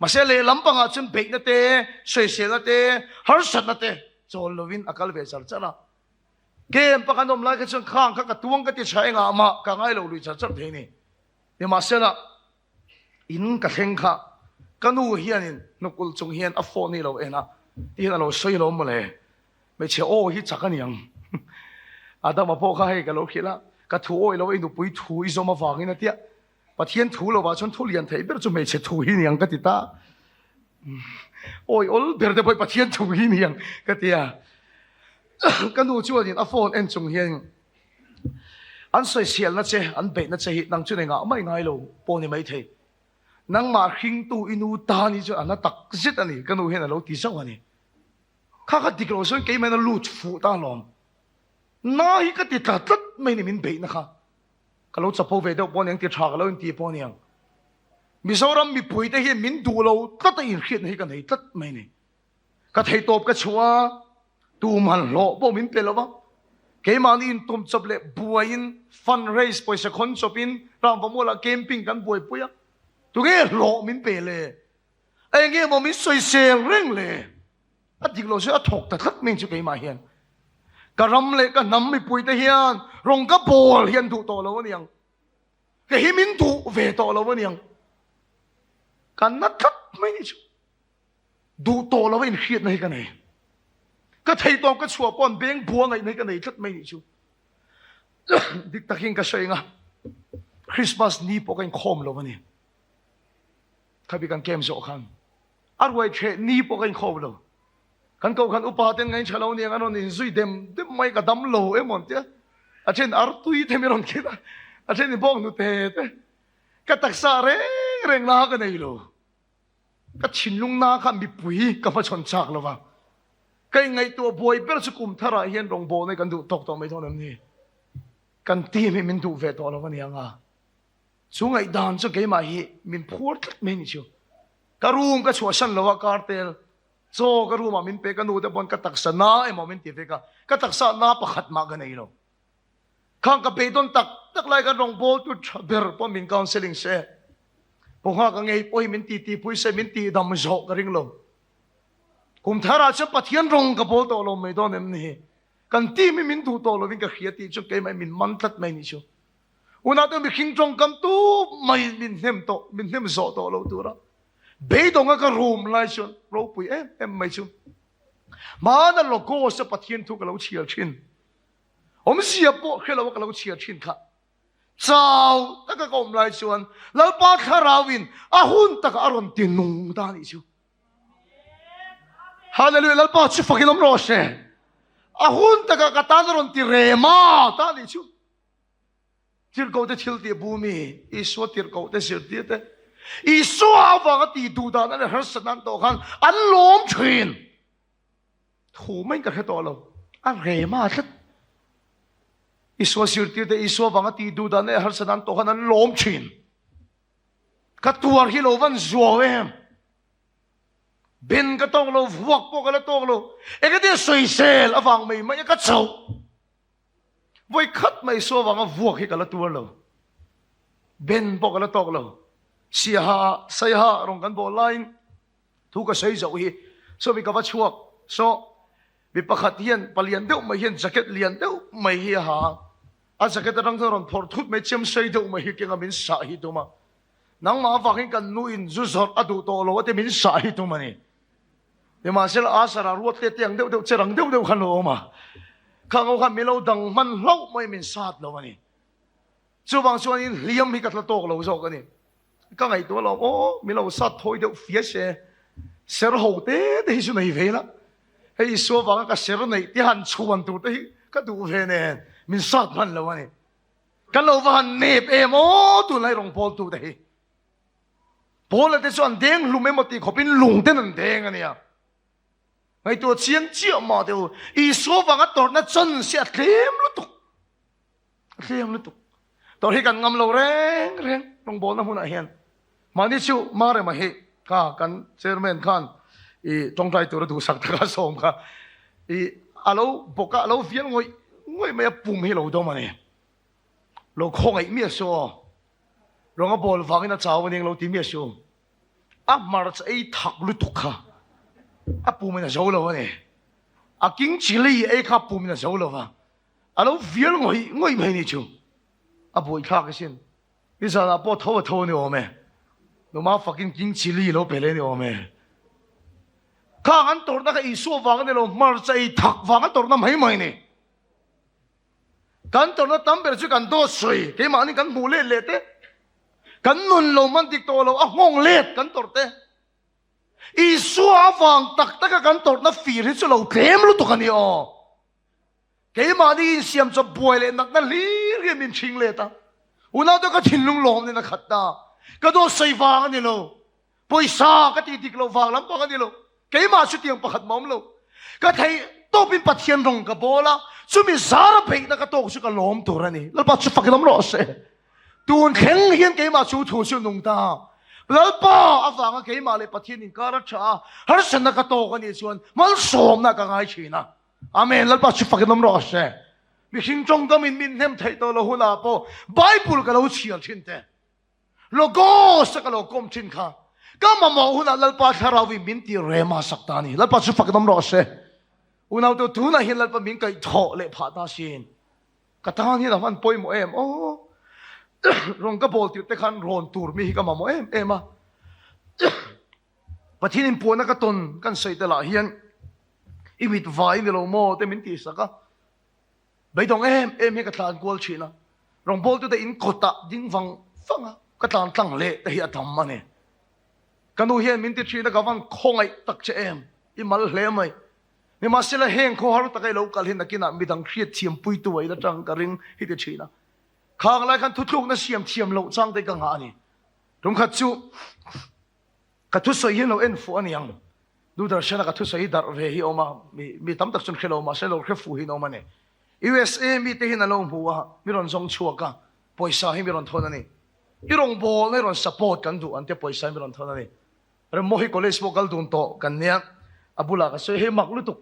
Mahse lehlam pangah chuan beihna te, sawiselna te, harsatna te chawl lovin a kal ve char char a. Camp a kan awm lai kha chuan khang kha ka tuang ka ti tha engah mah ka ngai lo lui char char thei a ni. Nimahsela In ka thleng kha ka nu hianin hnukul chung hian a phone hi lo en a, ti hian a lo sawi lo mawle. Hmeichhe aw hi chak a niang. Adama pawh kha hei ka lo hrilh a, ka thu awi lo a i nupui thu i zawm avangin a tia. Pathian thu lovah chuan thu lian theih ber chu hmeichhe thu hi niang ka ti ta. Awi awl ber te pawh Pathian thu hi niang ka ti a. Ka nu chuanin a phone en chung hian An sawichhialna che, an beihna che hi nang chu nei ngah mai ngai lo pawh ni maithei. Nangmah hringtu i nu tan hi chuan a na tak zet a ni, ka nu hian a lo ti zauh a ni. Kha kha dik lo chuan keimah in a lut fuh ta alawm. Na hi ka ti tla tlat mai ni min beihna kha. Ka lo chapo ve deuh pawh aniang, ti tha ka lo inti pawh aniang. Mizoram mipuite hian min duh lo tlat a inhriatna hi ka nei tlat mai ni. Ka theihtawp ka chhuah a, tum han hlawh pawh min pe lo va. Keimahni intum chawp leh buaiin fund raise pawisa khawn chawpin Ramvamualah camping kan buaipui a. Tunge hlawh min pe le? A enge maw min sawisel reng le? A dik lo chu a thawk ta tlat mai chu keimah hian. Ka ram leh ka hnam mipuite hian rawng ka bawl hi an duh tawh lo aniang. Ka hi min duh ve tawh lo aniang. Ka na tlat mai ni chu. Duh tawh lo a inhriatna hi ka nei. Ka thei tawp ka chhuah pawh an beng bua ngaihna hi ka nei tlat mai ni chu. Dik takin ka sawi anga Christmas ni pawh ka inkhawm lo a ni. Khabi kan camp zawh khan a ruai ṭheh ni pawh ka inkhawm lo. Kan kohkhan upa ten ngain ṭha lo niang an rawn inzui dem dem mai ka dam lo emaw an tia. A ṭhen artui te mi rawn khin a, a ṭhen in bawng hnute te. Ka taksa reng reng na ka nei lo. Ka thinlung na kha mipui ka hmachhawn chak lo va. Ka inngaihtuah buai ber chu kum tharah hian rawngbawlna hi kan duh tawk tawh mai dawn em ni? Kan team hi min duh ve tawh lo a ni ang a. Chu ngaihdan chu keimah hi min phuar tlat mai ni chu. Ka room ka chhuahsan lo a, kartel chaw ka room ah min pe, ka nu te pawn ka taksa na emaw min ti vek a, ka taksa na pakhat mah ka nei lo. Khang ka beidawn tak tak lai khan rawngbawltu tha ber pawh min counselling se, Pawngha ka ngei pawh hi min titipui se, min tihdam zawh ka ring lo. Kum tharah chuan Pathian rawng ka bawl tawh lo mai dawn em ni? Kan team hi min duh tawh lovin ka hria tih chu keimah hi min man tlat mai nih chu. Unau mihring tawngkam tu mai min hnem tawh, min hnem zawh tawh lo tura beidawnga ka rum lai chuan ropui em em mai chu. Hmana Logos a Pathian thu ka lo chhiar thin. Awmzia pawh hre lo a ka lo chhiar thin kha. Chau taka ka awm lai chuan Lalpa Thlarauin a hun taka a rawn ti nung ta nih chu. Hallelujah, Lalpa chu fakin awm rawh se. A hun taka ka tan a rawn ti rema ta nih chu. Tirhkohte thil tih bu mi, Isua tirhkohte zirtir te, Isua avanga tih duh dan a leh harsatna an tawh khan an lawm thin. Thu mai ka hre tawh lo. A rema tlat. Isua zirtir te, Isua avanga tih duh dan a leh harsatna an tawh khan an lawm thin. Ka tuar hi lo van zuau em. Ben ka tawk lo, vuak pawh ka la tawk lo. Engati sawisel avang mai mai a ka chauh. Vawi khat mai saw avanga vuak hi ka la tuar lo. Ben pawh ka la tawk lo. Siaha, Saiha rawn kan bawh laiin thu ka sawi zoh hi sawi ka va chhuak. Saw mi pakhat hian palian deuh mai hian jacket lian deuh mai hi a ha a. A jacket atang chuan rawn phawrh thut mai, chem sei deuh mai hi kenga min sah hi tum a. Nangmah avangin kan nuin zu zawrh a duh tawh lo a ti min sah hi tum a ni. Nimahsela Asara ruat te te ang deuh deuh che rang deuh deuh khan lo awm a, khang ho khan min lo dang hman hlauh mai min sat lo a ni. Chuvang chuanin hliam hi ka tla tawk lo zawk a ni. Ka ngaihtuah lo, aw min lo sat thawi deuh fia se, ser ho te te hi chu nei ve la, hei Isua vanga ka ser neih te han chhuan tur te hi ka duh ve nen min sat hman lo a ni. Kan lo va han nep em aw tunlai rawngbawltu te hi. Paula te chu an deng hlum emaw tih khawpin lung ten an deng a nia. Ngaihtuah chiang chiah mah teh u, Isua vanga tawrhna chan si a tlem lutuk. A tlem lutuk. Tawrh hi kan ngam lo reng reng rawngbawlna hmunah hian. Mahni chu Marema hi kha kan chairman khan i tawngtai tura duhsak taka sawm kha i a lo bawk a, a lo vial ngawih ngawih mai a, pum hi lo dawm a ni. Lo khawngaih miah suh aw. Rawng a bawl vangin a chau a ning lo ti miah suh. A hmarcha ei thak lutuk kha a pumin a zo lo a ni. A king chilli ei kha a pumin a zo lo va, a lo vial ngawih ngawih mai ni chu. A buaithlak asin. Nizanah pawh tho a tho a ni awm e. Numa fakin king chilli lo pe leh a ni awm e. Khang an tawrhna kha Isua vang a ni lo, hmarcha ei thak vang a tawrhna mai mai a ni. Kan tawrhna tam ber chu kan dawt sawi, keimahni kan hmuh let leh te, kan nun lo hman dik tawh lo a nghawng let kan tawrh te. Isua avang tak taka kan tawrhna fir hi chu lo tlem lutuk a ni aw. Keimahni insiam chawp buai leh nakna hlir hian min hring let a. Unaute ka thinlung lawm nen a khat ta. Ka dawt sawi vang a ni lo. Pawisa ka tih dik loh vang lampang a ni lo. Keimah chutiang pakhat mah awm lo. Ka theih tawpin Pathian rawng ka bawl a, chumi zara beihna ka tawk chu ka lawm tur a ni. Lalpa chu fakin awm rawh se. Tun thleng hian keimah chu thu chu nung ta. Lalpa avanga keimah leh Pathian inkar a tha a, harsatna ka tawk a nih chuan malsawmna ka ngai thin a. Amen. Lalpa chu fakin awm rawh se. Mihring tawngkamin min hnem theih tawh lo hunah pawh Bible ka lo chhiar thin te. Logos a ka lo kawm thin kha ka mamawh hunah Lalpa thlarau in min ti rem a sak ta a ni. Lalpa chu fak nawm rawh se. Unaute tunah hian Lalpa min kaih thawh leh phah ta sin. Ka tan hian a hman pawimawh em aw. Rawn ka bawl tirh te khan rawn tur mi hi ka mamawh em em a. Pathian in puahna ka tawn kan sawi te lah hian i mit vai ni lo maw te min tih sak a. Beidawng em em hi ka tlan kual thin a, rawngbawltute in kawtah ding vang vang a ka tlan tlang leh te hi a tam a ni. Ka nu hian min ti thin a, ka van khawngaih tak che em, i mal hle mai. Nimahsela heng khawhar taka i lo kal hi nakinah midang hriat thiampuitu a ila tang ka ring hi ti thin a. Khang lai khan thuthlukna siam thiam loh chang te ka ngah a ni. Tumkhat chu Ka thusawi hi lo en fuh a ni ang. Doordarshan-a ka thusawi hi darh ve hi a awm a, mi mi tam tak chuan hre lo mahse lo hre fuh hi an awm a ni. USA mite hian an lo hmu a, mi rawn zawng chhuak a, pawisa hi mi rawn thawn a ni. I rawngbawlna i rawn support kan duh an tia pawisa hi mi rawn thawn a ni. Remmohi College pawh kal dun tawh kan nia, a bulah ka sawi, hei mak lutuk,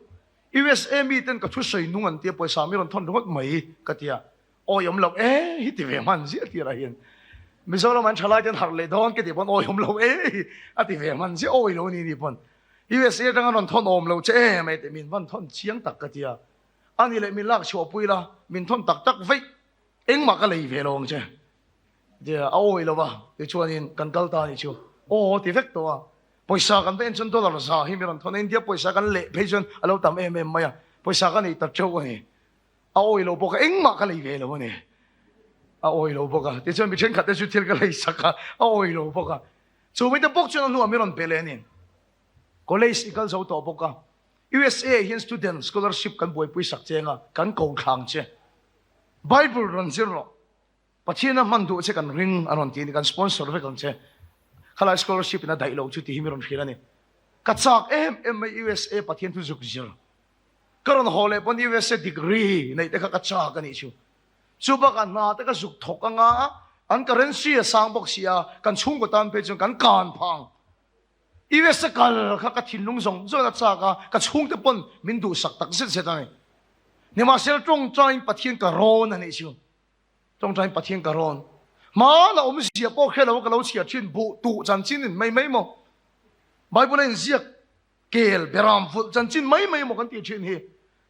USA miten ka thusawi nung an tia pawisa mi rawn thawn ringawt mai ka tia. Awi awm lo e hi ti ve hman ziah tirah hian Mizoram an thalai te an harh leh dawn ka tih pawn awi awm lo e hi a ti ve hman ziah awi lo ni ni pawn USA atanga rawn thawn awm lo che em e tih min van thawn chiang tak ka tia ani leh min lak chhuah pui la min thawn tak tak veih engmah ka lei ve lo ang che tia a awi lo va tichuanin kan kal ta ni chu aw ti vek tawh a pawisa kan va en chuan dollar za hi mi rawn thawn a India pawisa kan leh phei chuan a lo tam em em mai a pawisa ka nei ta teuh a ni. A awi lo bawk a, engmah ka lei ve lo a ni. A awi lo bawk a, tichuan mi thenkhat te chu thil ka lei sak a, a awi lo bawk a. Chu mite bawk chuan a hnuah mi rawn pe leh a ni. College i kal zo tawh bawk a, USA hian student scholarship kan buaipui sak cheng a, kan ko thlang che. Bible rawn zir rawh, Pathian a hman duh che kan ring a rawn ti a ni, kan sponsor vek ang che. Khalai scholarship in a daih lo chu tih hi mi rawn hrilh a ni. Ka chak em em mai USA Pathian thu zuk zir. Ka rawn haw leh pawn USA degree neih te kha ka chak a nih chu. Chu bakah hna te ka zuk thawk anga an currency a sang bawk si a, kan chhungkaw tan phei chuan kan kan phang. USA kal kha ka thinlung zawng zawng a chak a, ka chhungte pawn min duhsak tak zet zet a ni. Nimahsela tawngtaiin Pathian ka rawn a nih chu. Tawngtaiin Pathian ka rawn. Hmana awmzia pawh hre lo ka lo chhiar thin buh tuh chanchin in mai mai maw? Bible a inziak Kel beram vulh chanchin mai mai maw kan tih thin hi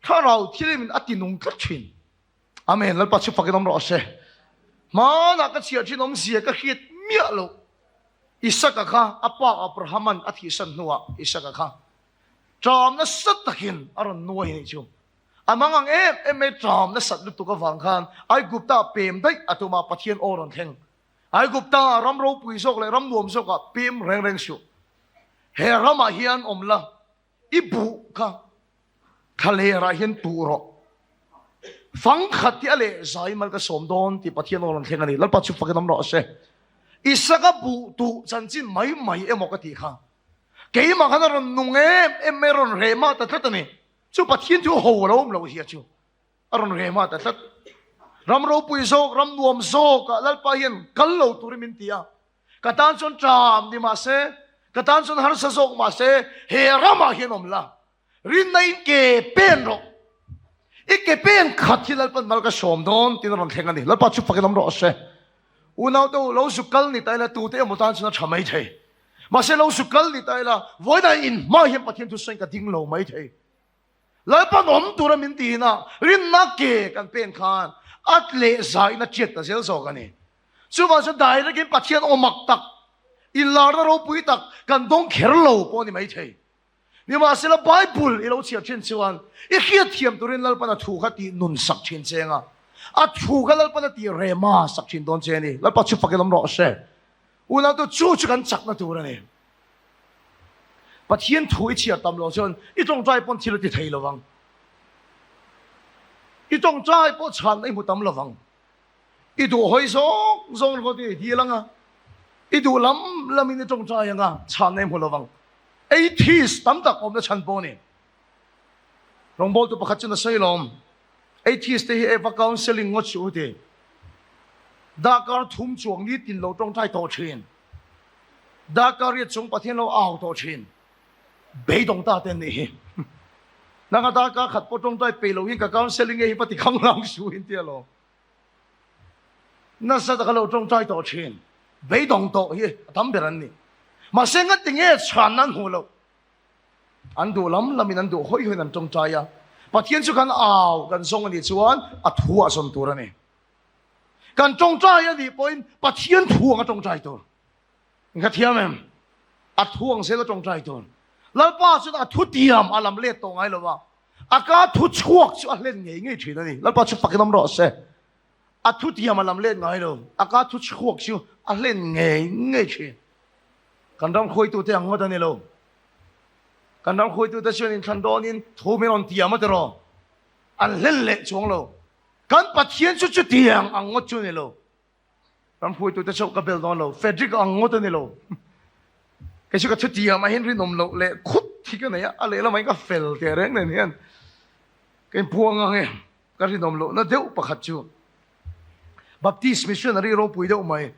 thlarau thilim in a ti nung tlat thin. Amen Lalpa chu fakin awm rawh se. Hmanah ka chhiar thin awmzia ka hriat miah loh. Isaka kha a pa Abrahaman a thihsan hnuah Isaka kha ṭam nasa takin a rawn nuai anih chu. A mang ang em em mai ṭam nasat lutuk avang khan Aigupta pem daih a tum a Pathian aw rawn thleng. Aigupta ram ropui zawk leh ram nuam zawkah pem reng reng suh. He ramah hian awm la, i buh kha thlalerah hian tuh rawh. Fang khat hi a leh zai mal ka sawm dawn tih Pathian aw rawn thleng a ni. Lalpa chu fakin awm rawh se. Isaka buh tuh chanchin mai mai emaw ka tih kha. Keimah khan a rawn nung em em mai, a rawn reh mah ta tlat a ni. Chu Pathian chu ho a lo awm loh zia chu a rawn reh mah ta tlat. Ram ropui zawk, ram nuam zawkah Lalpa hian kal lo turin min ti a. Ka tan chuan ṭam ni mah se, ka tan chuan harsa zawk mah se, he ramah hian awm la, rinna in ke pen rawh. I ke pen khat hi Lalpan mal ka sawm dawn tiin a rawn thleng a ni. Lalpa chu fakin awm rawh se. Unaute u, lo zu kal ni ta ila tute emaw tan chuan a ṭha mai thei. Mahse lo zu kal ni ta ila, vawiinah in hma hian Pathian thusawiin ka ding lo mai thei. Lalpan awm tura min ti hina rinna ke kan pen khan a leh zaiin a tiat ta zel zawk a ni. Chuvang chuan direct in Pathian aw mak tak, inlarna ropui tak kan dawng kher lo pawh a ni maithei. Nimahsela Bible i lo chhiar thin chuan i hriatthiam turin Lalpan a thu kha tih nun sak thin che anga a thu kha Lalpan a tih rema sak thin dawn che a ni. Lalpa chu fakin awm rawh se. Unautu chu chu kan chakna tur a ni. Pathian thu i chhiar tam lo chuan i tawngtai pawn thil a ti thei lo vang. I tawngtai pawh chhanna i hmu tam lo vang. I duh hawi zawng zawng ringawt i dil ang a. I duh lam lamin i tawngtai anga chhanna i hmu lo vang. Atheist tam tak awmna chhan pawh a ni. Rawngbawltu pakhat chuan a sawi lawm, Atheist te hi e va counselling ngawt suh u ti. Darkar thum chuang ni tin lo tawngtai tawh thin. Darkar riat chung Pathian lo au tawh thin. Beidawng ta te an nih hi. Nanga darkar khat pawh tawngtai peih lo hian ka counselling e hi va ti khanglang suh in tia lawm. Nasa taka lo tawngtai tawh thin, beidawng tawh hi a tam ber an ni. Mahse ngati nge chhanna an hmuh loh? An duh lam lamin an duh hawi hawiin an tawngtai a, Pathian chu kan au kan zawng a nih chuan a thu ah zawn tur a ni. Kan tawngtai a nih pawhin Pathian thu anga tawngtai tur. Ka thiam em? A thu ang zel a tawngtai tur. Lalpa chuan a thu tiam a lam let tawh ngai lo a, A ka thu chhuak chu a hlen ngei ngei thin a ni. Lalpa chu fakin awm rawh se. A thu tiam a lam let ngai lo. A ka thu chhuak chu a hlen ngei ngei thin. Kan ram khuaitute ang ngawt a ni lo. Kan ram khuaitute chuan inthlan dawnin thu min rawn tiam a tiraw? An hlen leh chuang lo. Kan Pathian chu chutiang ang ngawt chu a ni lo. Ram hruaitute chauh ka bel dawn lo, Frederick ang ngawt a ni lo. Kei chu ka thutiam ah hian rinawm loh leh khut hi ka nei a, a lehlamah hian ka fel teh reng nen hian ka inphuang ang e. Ka rinawm lohna deuh pakhat chu Baptist missionary ropui deuh mai,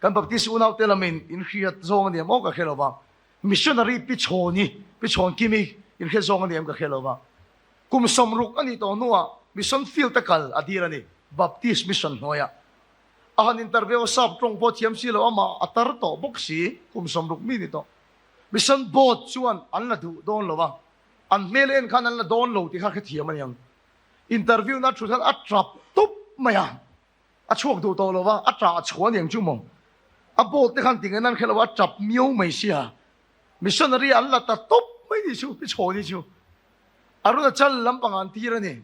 kan Baptist unaute lamin inhriat zawng a ni em aw ka hre lo va, missionary Pi Chhawni, Pi Chhawnkimi inhriat zawng a ni em ka hre lo va, kum 60 a nih tawh hnuah mission field a kal a dil a ni, Baptist mission hnuaiah. A han interview a sap tawng pawh thiam si lo amah a tar tawh bawk si, kum 60 mi ni tawh. Mission board chuan an la duh dawn lo a, an hmel en khan an la dawn lo tih kha hrethiam a niang. Interview na thu khan a tap tup mai a, a chhuak duh tawh lo a, a tah a chhuah aniang chu maw. A board te khan tinge nan hre lo a, a tap miau mai sia. Missionary an la ta tup mai ni chu, pi chhawni chu. Arunachal lampang ah an tir a ni.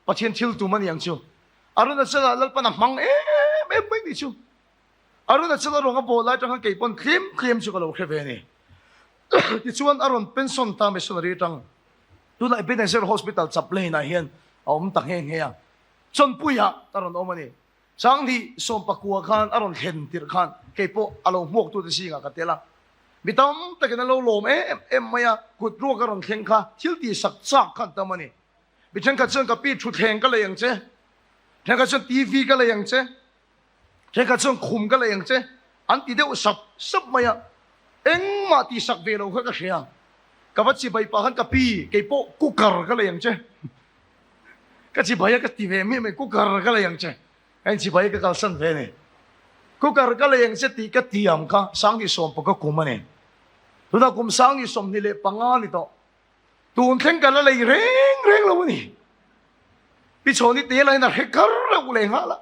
Pathian thil tum a ni ang chu. Arunachala Lalpan a hmang em em mai ni chu. Arunachala rawng a bawl lai atang khan kei pawn tlem tlem chu ka lo hre ve a ni. Tichuan a rawn pension ta missionary atang tunah Ebenezer Hospital chaplain ah hian a awm ta nghe nghe a. Chawnpuiah a rawn awm a ni. Sanghnih 19 khan a rawn thlen tirh khan kei pawh a lo hmuaktute zingah ka tel a. Mi tam takin an lo lawm em em mai a, kut ruak a rawn thleng kha thil tihsak chak khan tam a ni. Mi thenkhat chuan ka pi thutthleng ka lei ang che, thenkhat chuan TV ka lei ang che, thenkhat chuan khum ka lei ang che an ti deuh sap sap mai a, engmah tihsak ve lo kha ka hria. Ka va chibai pah khan ka pi kei pawh cooker ka lei ang che, ka chibai a ka ti ve miah mai cooker ka lei ang che, ka inchibai a ka kalsan ve a ni. Cooker ka lei ang che tih ka tiam kha 2019 kum a ni. Tunah kum 2025 ni tawh. Tun thleng ka la lei reng reng lo a ni. Pi Chhawni te lahin a hre kar reuh leh nghal a.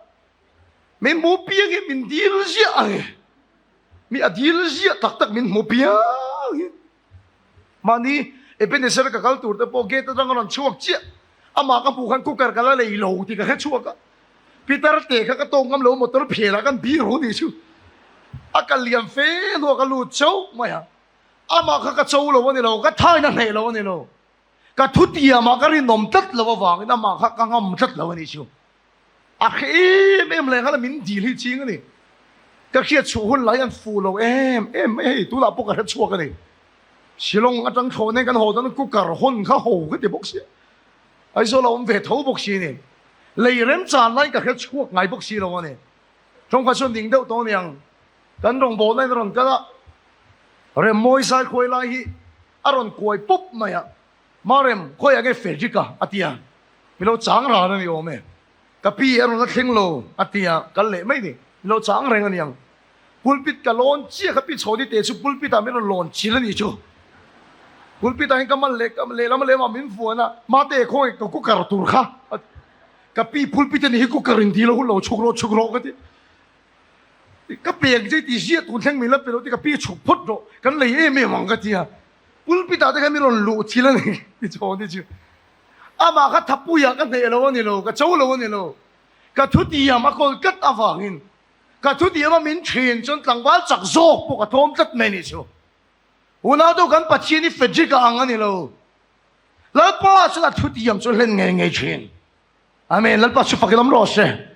Min hmu piang hi min dil ziah ang e. Mi a dil ziah tak tak min hmu piang hi. Mahni Ebenezer ka kal tur te pawh gate atang a rawn chhuak chiah. Amah ka hmuh khan cooker ka la lei lo tih ka hre chhuak a. Peter te kha ka tawk ngam lo motor phelah khan bir hu nih chu. A kal liam fe hnuah ka lut chauh mai a. Amah kha ka cho lo a ni lo, ka thain a hneh lo a ni lo. Ka thutiamah ka rinawm tlat lo avangin amah kha ka ngam tlat lo a nih chu. A hre em em leh nghala min dil hi ching a ni. Ka hriat chhuah hun lai an fuh lo em em mai hei, tunah pawh ka hre chhuak a ni. Shillong atang thlawh nen kan haw dawn cooker hawn kha ho ka ti bawk sia. Aizawl a awm ve tho bawk si a ni. Lei remchan lai ka hre chhuak ngai bawk si lo a ni. Tawngkha chuan ding deuh tawh a niang. Kan rawngbawlna in a rawn kal a, Remmawi zai khuai lai hi a rawn kuai pup mai a, Marem, khawiah nge Frederick a? a ti a, Mi lo chang ran a ni awm e, ka pi a rawn la thleng lo a ti a, kal leh mai ni, mi lo chang reng a ni ang. Pulpit ka lawn chiah kha pi Chhawni te chu pulpit ah min rawn lawn chil a ni chu. Pulpit ah hian ka mal leh lehlam lehlamah min vuan a, Mate khawnge ka cooker tur kha a ti. Ka pi pulpit a ni hi cooker in dil a hun lo chhuk rawh chhuk rawh ka ti. Ka pek che tih ziah tun thleng min la pe lo ti ka pi chhuk phawt rawh kan lei em em ang ka ti a, pulpit ah te khan min rawn luh thil a ni ti chaw ni chu. Amah kha thapuiah ka hneh lo a ni lo, ka cho lo a ni lo. Ka thutiam a kawl tlat avangin ka thutiam a min thin chuan tlangval chak zawk pawh ka tlawm tlat mai ni chu. Unau deuh kan Pathian hi Frederick-a ang a ni lo. Lalpa chuan a thutiam chu hlen ngei ngei thin. Amen. Lalpa chu fak i lam rawh se.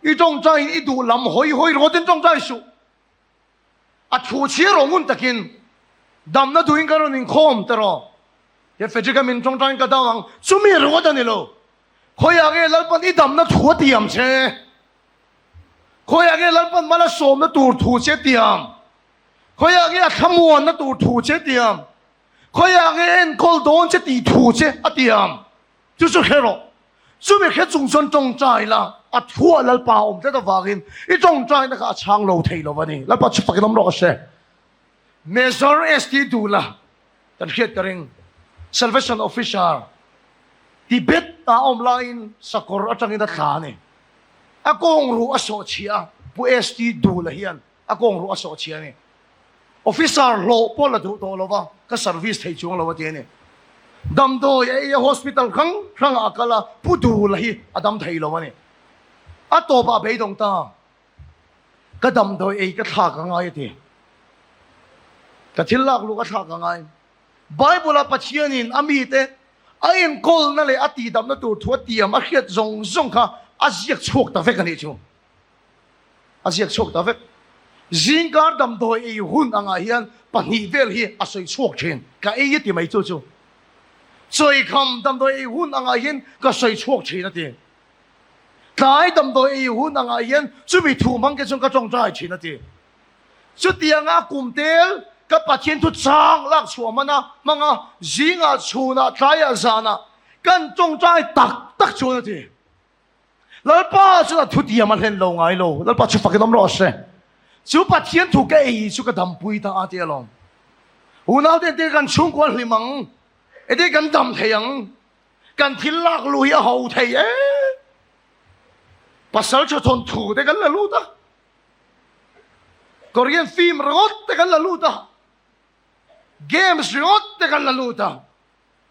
I tawngtai in i duh lam hawi hawi rawt in tawngtai suh. A thu chhia rawh ngun takin damna duhin kan rawn inkhawm ta rawh. He Frederick-a min tawngtaiin ka dam ang, chumi ringawt a ni lo. Khawiah nge Lalpan i damna thu a tiam che? Khawiah nge Lalpan mal a sawmna tur thu che tiam? Khawiah nge a thlamuanna tur thu che tiam? Khawiah nge enkawl dawn che tih thu che a tiam? Chu chu hre rawh. Chumi hre chung chuan tawngtai la, a thuah Lalpa a awm tlat avangin i tawngtaina kha a chhang lo thei lo a ni. Lalpa chu fakin awm rawh se. Major ST Dula kan hriat ka ring. Salvation Officer Tibet ah a awm laiin sakawr atangin a thla a ni. A kawng ruh a sawh chhia a, Pu ST Dula hian a kawng ruh a sawh chhia a ni. Officer hlawh pawh la duh tawh lo va, ka service thei chuang lo a ti a ni. Damdawi a ei a, hospital hrang hrangah a kal a, Pu Dula hi a dam thei lo a ni. A tawpah a beidawng ta. Ka damdawi ei ka thlak a ngai a ti. Ka thil lak luh ka thlak a ngai. Bible-a Pathianin a mite a enkawlna leh a tihdamna tur thu a tiam a hriat zawng zawng kha a ziak chhuak ta vek a nih chu. A ziak chhuak ta vek. Zingkar damdawi ei hun angah hian pahnih vel hi a sawi chhuak thin. Ka ei a ti mai chu chu. Chawikham damdawi ei hun angah hian ka sawi chhuak thin a ti. Tlai damdawi ei hun angah hian chumi thu hmang te chuan ka tawngtai thin a ti. Chutianga kum tel ka Pathian thu chang lak chhuah hman a, hmang a, zingah, chhunah, tlaiah, zanah kan tawngtai tak tak chuan a ti. Lalpa chuan a thutiam a hlen lo ngai lo. Lalpa chu fakin awm rawh se. Chu Pathian thu ka ei chu ka dampui ta a ti alawm. Unaute entir kan chhungkua hlim ang, entir kan dam thei ang. Kan thil lak luh hi a ho thei e. Pasal tha thawn thu te kan la lut a. Korean film ringawt te kan la lut a. Games ringawt te kan la lut a.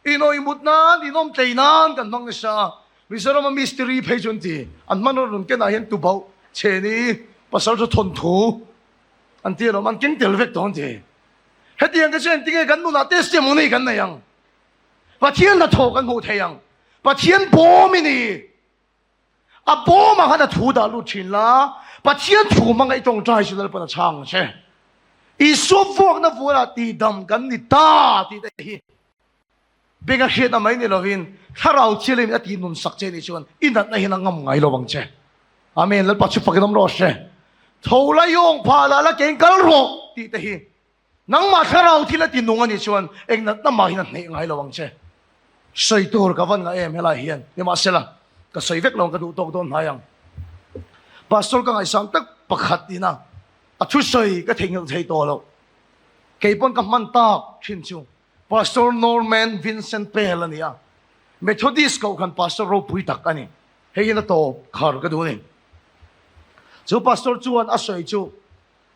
Inawih mut nan, inawm tlei nan kan hmang nasa a. Mizoram a mistiri phei chu an ti. An hman rawn kenah hian tubauh, chheni, pasal tha thawn thu an ti alawm. An keng tel vek tawh an ti. Hetiang te chu engtinge kan nunah testimony kan nei ang? Pathian hnathawh kan hmuh thei ang. Pathian bawm i ni. A bawmah khan a thu dah lut thin la, Pathian thu hmanga i tawngtai chu Lalpan a chhang ang che. Isua vuakna vualah tihdam kan ni ta tih te hi beng a hriatna mai ni lovin Thlarau Thianghlim a tih nun sak che nih chuan i natna hian a ngam ngai lo ang che. Amen. Lalpa chu fakin awm rawh se. Tho la yawng phah la la keng kal rawh tih te hi Nangmah thlarau thil a ti nung a nih chuan eng natna mah hian a hneih ngai lo ang che. Sawi tur ka van ngah em helai hian, nimahsela ka sawi vek lo ang ka duh tawk dawn hnai ang. Pastor ka ngaihsang tak pakhat ina a thusawi ka theihnghilh thei tawh loh. Kei pawn ka hman tak thin chu Pastor Norman Vincent Peale a ni a, Methodist kohhran pastor ropui tak a ni. Hei hian a tawp khar ka duh a ni. Chu pastor chuan a sawi chu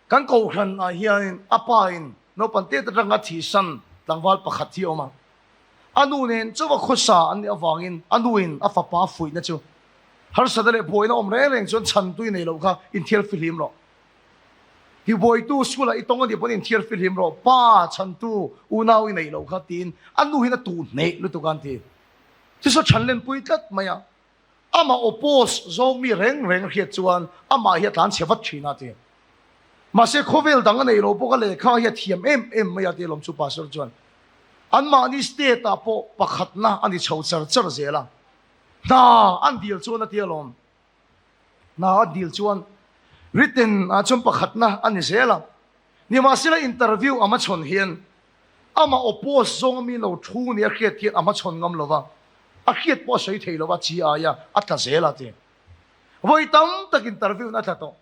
Kan kohhran ah hianin a pa in naupang tet atanga thihsan tlangval pakhat hi a awm a. A nu nen chauha khawsa an nih avangin a nu in a fapa fuihna chu harsatna leh buaina awm reng reng chuan chhantu i nei loh kha inthiar fihlim rawh. Tibuaitu school ah i tawng a nih pawn inthiar fihlim rawh, pa chhantu unau i neih loh kha tiin a nu hian a tuh hneh lutuk a an ti. Chu chhan lenpui tlat mai a. Amah oppose zawng mi reng reng hriat chuan amah hi a tlan chhe vat thin a ti. Mahse khawvel dang a nei lo bawk a lehkha hi a thiam em em mai a ti alawm chu pastor chuan. Anmahni state ah pawh pakhatna a ni chho char char zel a. Hna an dil chuan a ti alawm. Hna a dil chuan written ah chuan pakhatna a ni zel a. Nimahsela interview a hmachhawn hian Amah oppose zawng ami lo thu nia hriat hian a hmachhawn ngam lo va, a hriat pawh a sawi thei lo va, chi aia a tla zel a ti. Vawi tam tak interview in a tla tawh.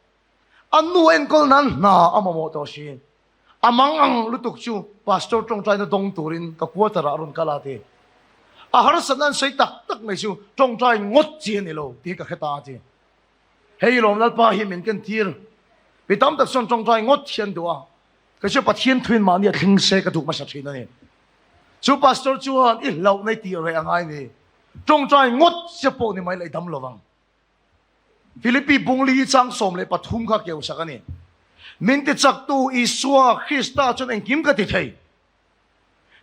A nu enkawl nan hna a mamawh tawh si. A mang ang lutuk chu pastor tawngtaina dawng turin ka quarter ah a rawn kal a ti. A harsatna an sawi tak tak mai chu tawngtai ngawt chi a ni lo tih hi ka hre ta a ti. Hei lawm Lalpa hi min ken tir. Mi tam tak chuan tawngtai ngawt hi an duh a. Kei chu Pathian thuin mahni a thleng se ka duh hmasa thin a ni. Chu pastor chuan i hlauh nei tih reh a ngai ni. Tawngtai ngawt che pawh ni mai la i dam lo vang. Philippi bungli hi chang 13 kha keu sak a ni. Min tichaktu Isua Krista chuan engkim ka ti thei.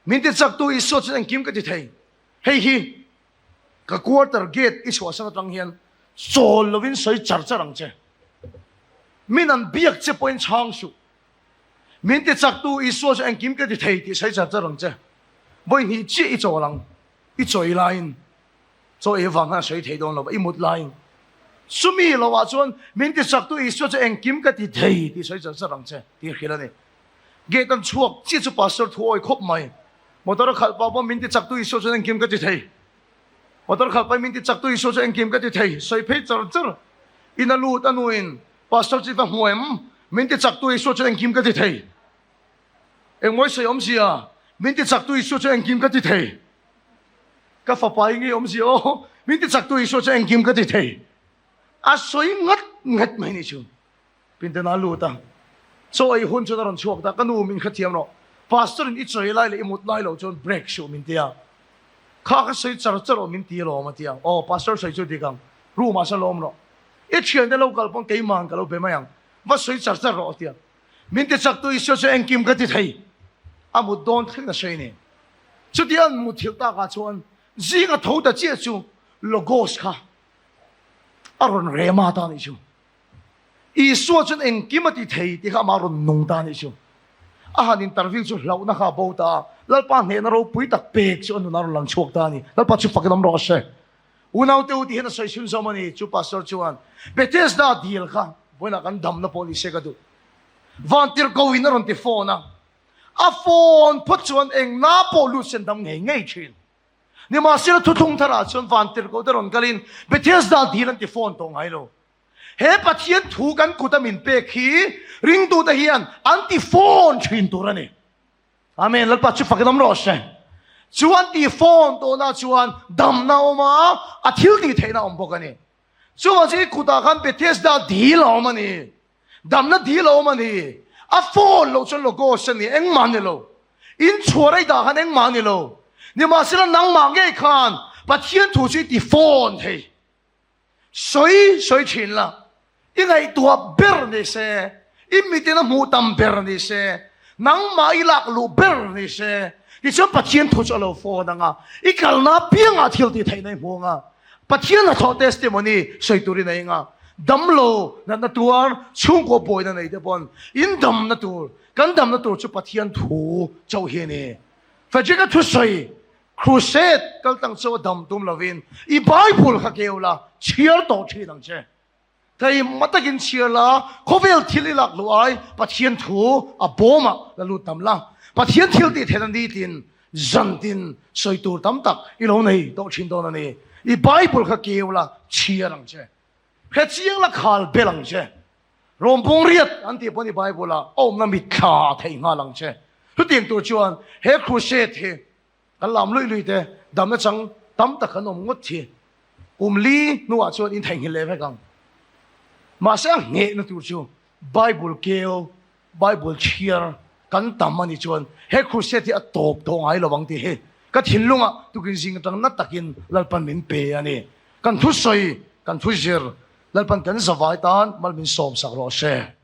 Min tichaktu Isua chuan engkim ka ti thei. Hei hi ka quarter gate i chhuahsan atang hian chawl lovin sawi char char ang che. Min an biak che pawhin chhang suh. Min ti chaktu Isua chu engkim ka ti thei tih sawi char char ang che. Vawi hnih chiah i chawl ang. I chawi laiin chaw ei vang khan a sawi thei dawn lo va, i mut laiin. Chumi lohah chuan min ti chaktu Isua chu engkim ka ti thei tih sawi char char ang che tih hrilh a ni. Gate an chhuak chiah chu pastor thu awi khawp mai. Motor a khalh pah pawh min ti chaktu Isua chuan engkim ka ti thei. Motor khalh pahin min ti chaktu Isua chu engkim ka ti thei. Sawi phei char char. In a lut a nuin Pastor chu i va hmu em? Min ti chaktu Isua chu engkim ka ti thei. Engmawi sawi awmzia? Min ti chaktu Isua chu engkim ka ti thei. Ka fapa hi nge awmzia aw? Min ti chaktu Isua chu engkim ka ti thei. A sawi ngat ngat mai ni chu. Pinten a lut a, chaw ei hun chuan a rawn chhuak ta, ka nu min hrethiam rawh, Pastor in i chawi lai leh i mut lai lo chuan break suh min ti a, kha ka sawi char char aw min ti alawm a ti a, aw Pastor sawi chu dik ang, room ah sawn lo awm rawh, i thiante lo kal pawn keima'n ka lo be mai ang, va sawi char char rawh a ti a, min ti chak tu Isua chu engkim ka ti thei, a mut dawn thleng a sawi nen. Chutia an muthilh takah chuan zinga tho ta chiah chu Logos kha a rawn rema ta anih chu. Isua chuan engkim a ti thei tih kha amah rawn nung ta a nih chu. A han interview chu hlauhna kha a bo ta a, Lalpa hnehna ropui tak pek chu a nunah a rawn lang chhuak ta a ni. Lalpa chu fakin awm rawh se. Unaute u tih hian a sawi chhun zawm a ni. Chu pastor chuan Bethesda dil kha vawiinah kan damna pawh ni se ka duh. Vantirhko in a rawn ti phone a, a phone phawt chuan engna pawh lut sen dam ngei ngei thin. Nimahsela thuthlung tharah chuan Vantirhko te rawn kalin Bethesda dil an ti phone tawh ngai lo. He Pathian thu kan kut a min pek hi ringtute hian an ti phone thin tur a ni. Amen. Lalpa chu fakin awm rawh se. Chu an ti phone tawhna chuan damna a awm a, a thil tih theihna a awm bawk a ni. Chuvang chu i kutah khan Bethesda dil a awm a ni. Damna dil a awm a ni. A phone loh chuan logos a ni, engmah a ni lo. In chhuar a i dah khan engmah a ni lo. Nimahsela nangmah ngei khan Pathian thu chu i ti phone thei. Sawi sawi thin la, i ngaihtuah ber ni se, i mitin a hmuh tam ber ni se, nangmah i lak luh ber ni se, tichuan Pathian thu chu a lo phone ang a, i kalna apiangah thil tih theihna i hmu ang a, Pathian hnathawh testimony sawi turin a eng a, damlo natna tuar chhungkaw buaina nei te pawn in damna tur, kan damna tur chu Pathian thu chauh hi a ni. Frederick-a thusawi Crusade kal tang chu a dam tum lovin i Bible kha keu la, chhiar tawh thin ang che. Keimah takin chhiar la, khawvel thil i lak luh ai Pathian thu a bawmah la lut tam la. Pathian thil tih theihna nitin zantin sawi tur tam tak i lo nei tawh thin dawn a ni. I Bible kha keu la, chhiar ang che. Hrechiang la khal bel ang che. Rawmpawng riat an tih pawh ni Bible ah a awmna mitthla a theih nghal ang che. Chutiang tur chuan he crusade hi Kan lam luih luih te damna chang tam tak kan awm ngawt thi. Kum li hnuah chuan in theihnghilh leh vek ang. Mahse a nghehna tur chu Bible keu, Bible chhiar kan tam a nih chuan he crusade hi a tawp tawh ngai lo ang tih hi ka thinlungah tukin zing atang na takin Lalpan min pe a ni. Kan thusawi, kan thuzir Lalpan kan zavai tan mal min sawmsak rawh se.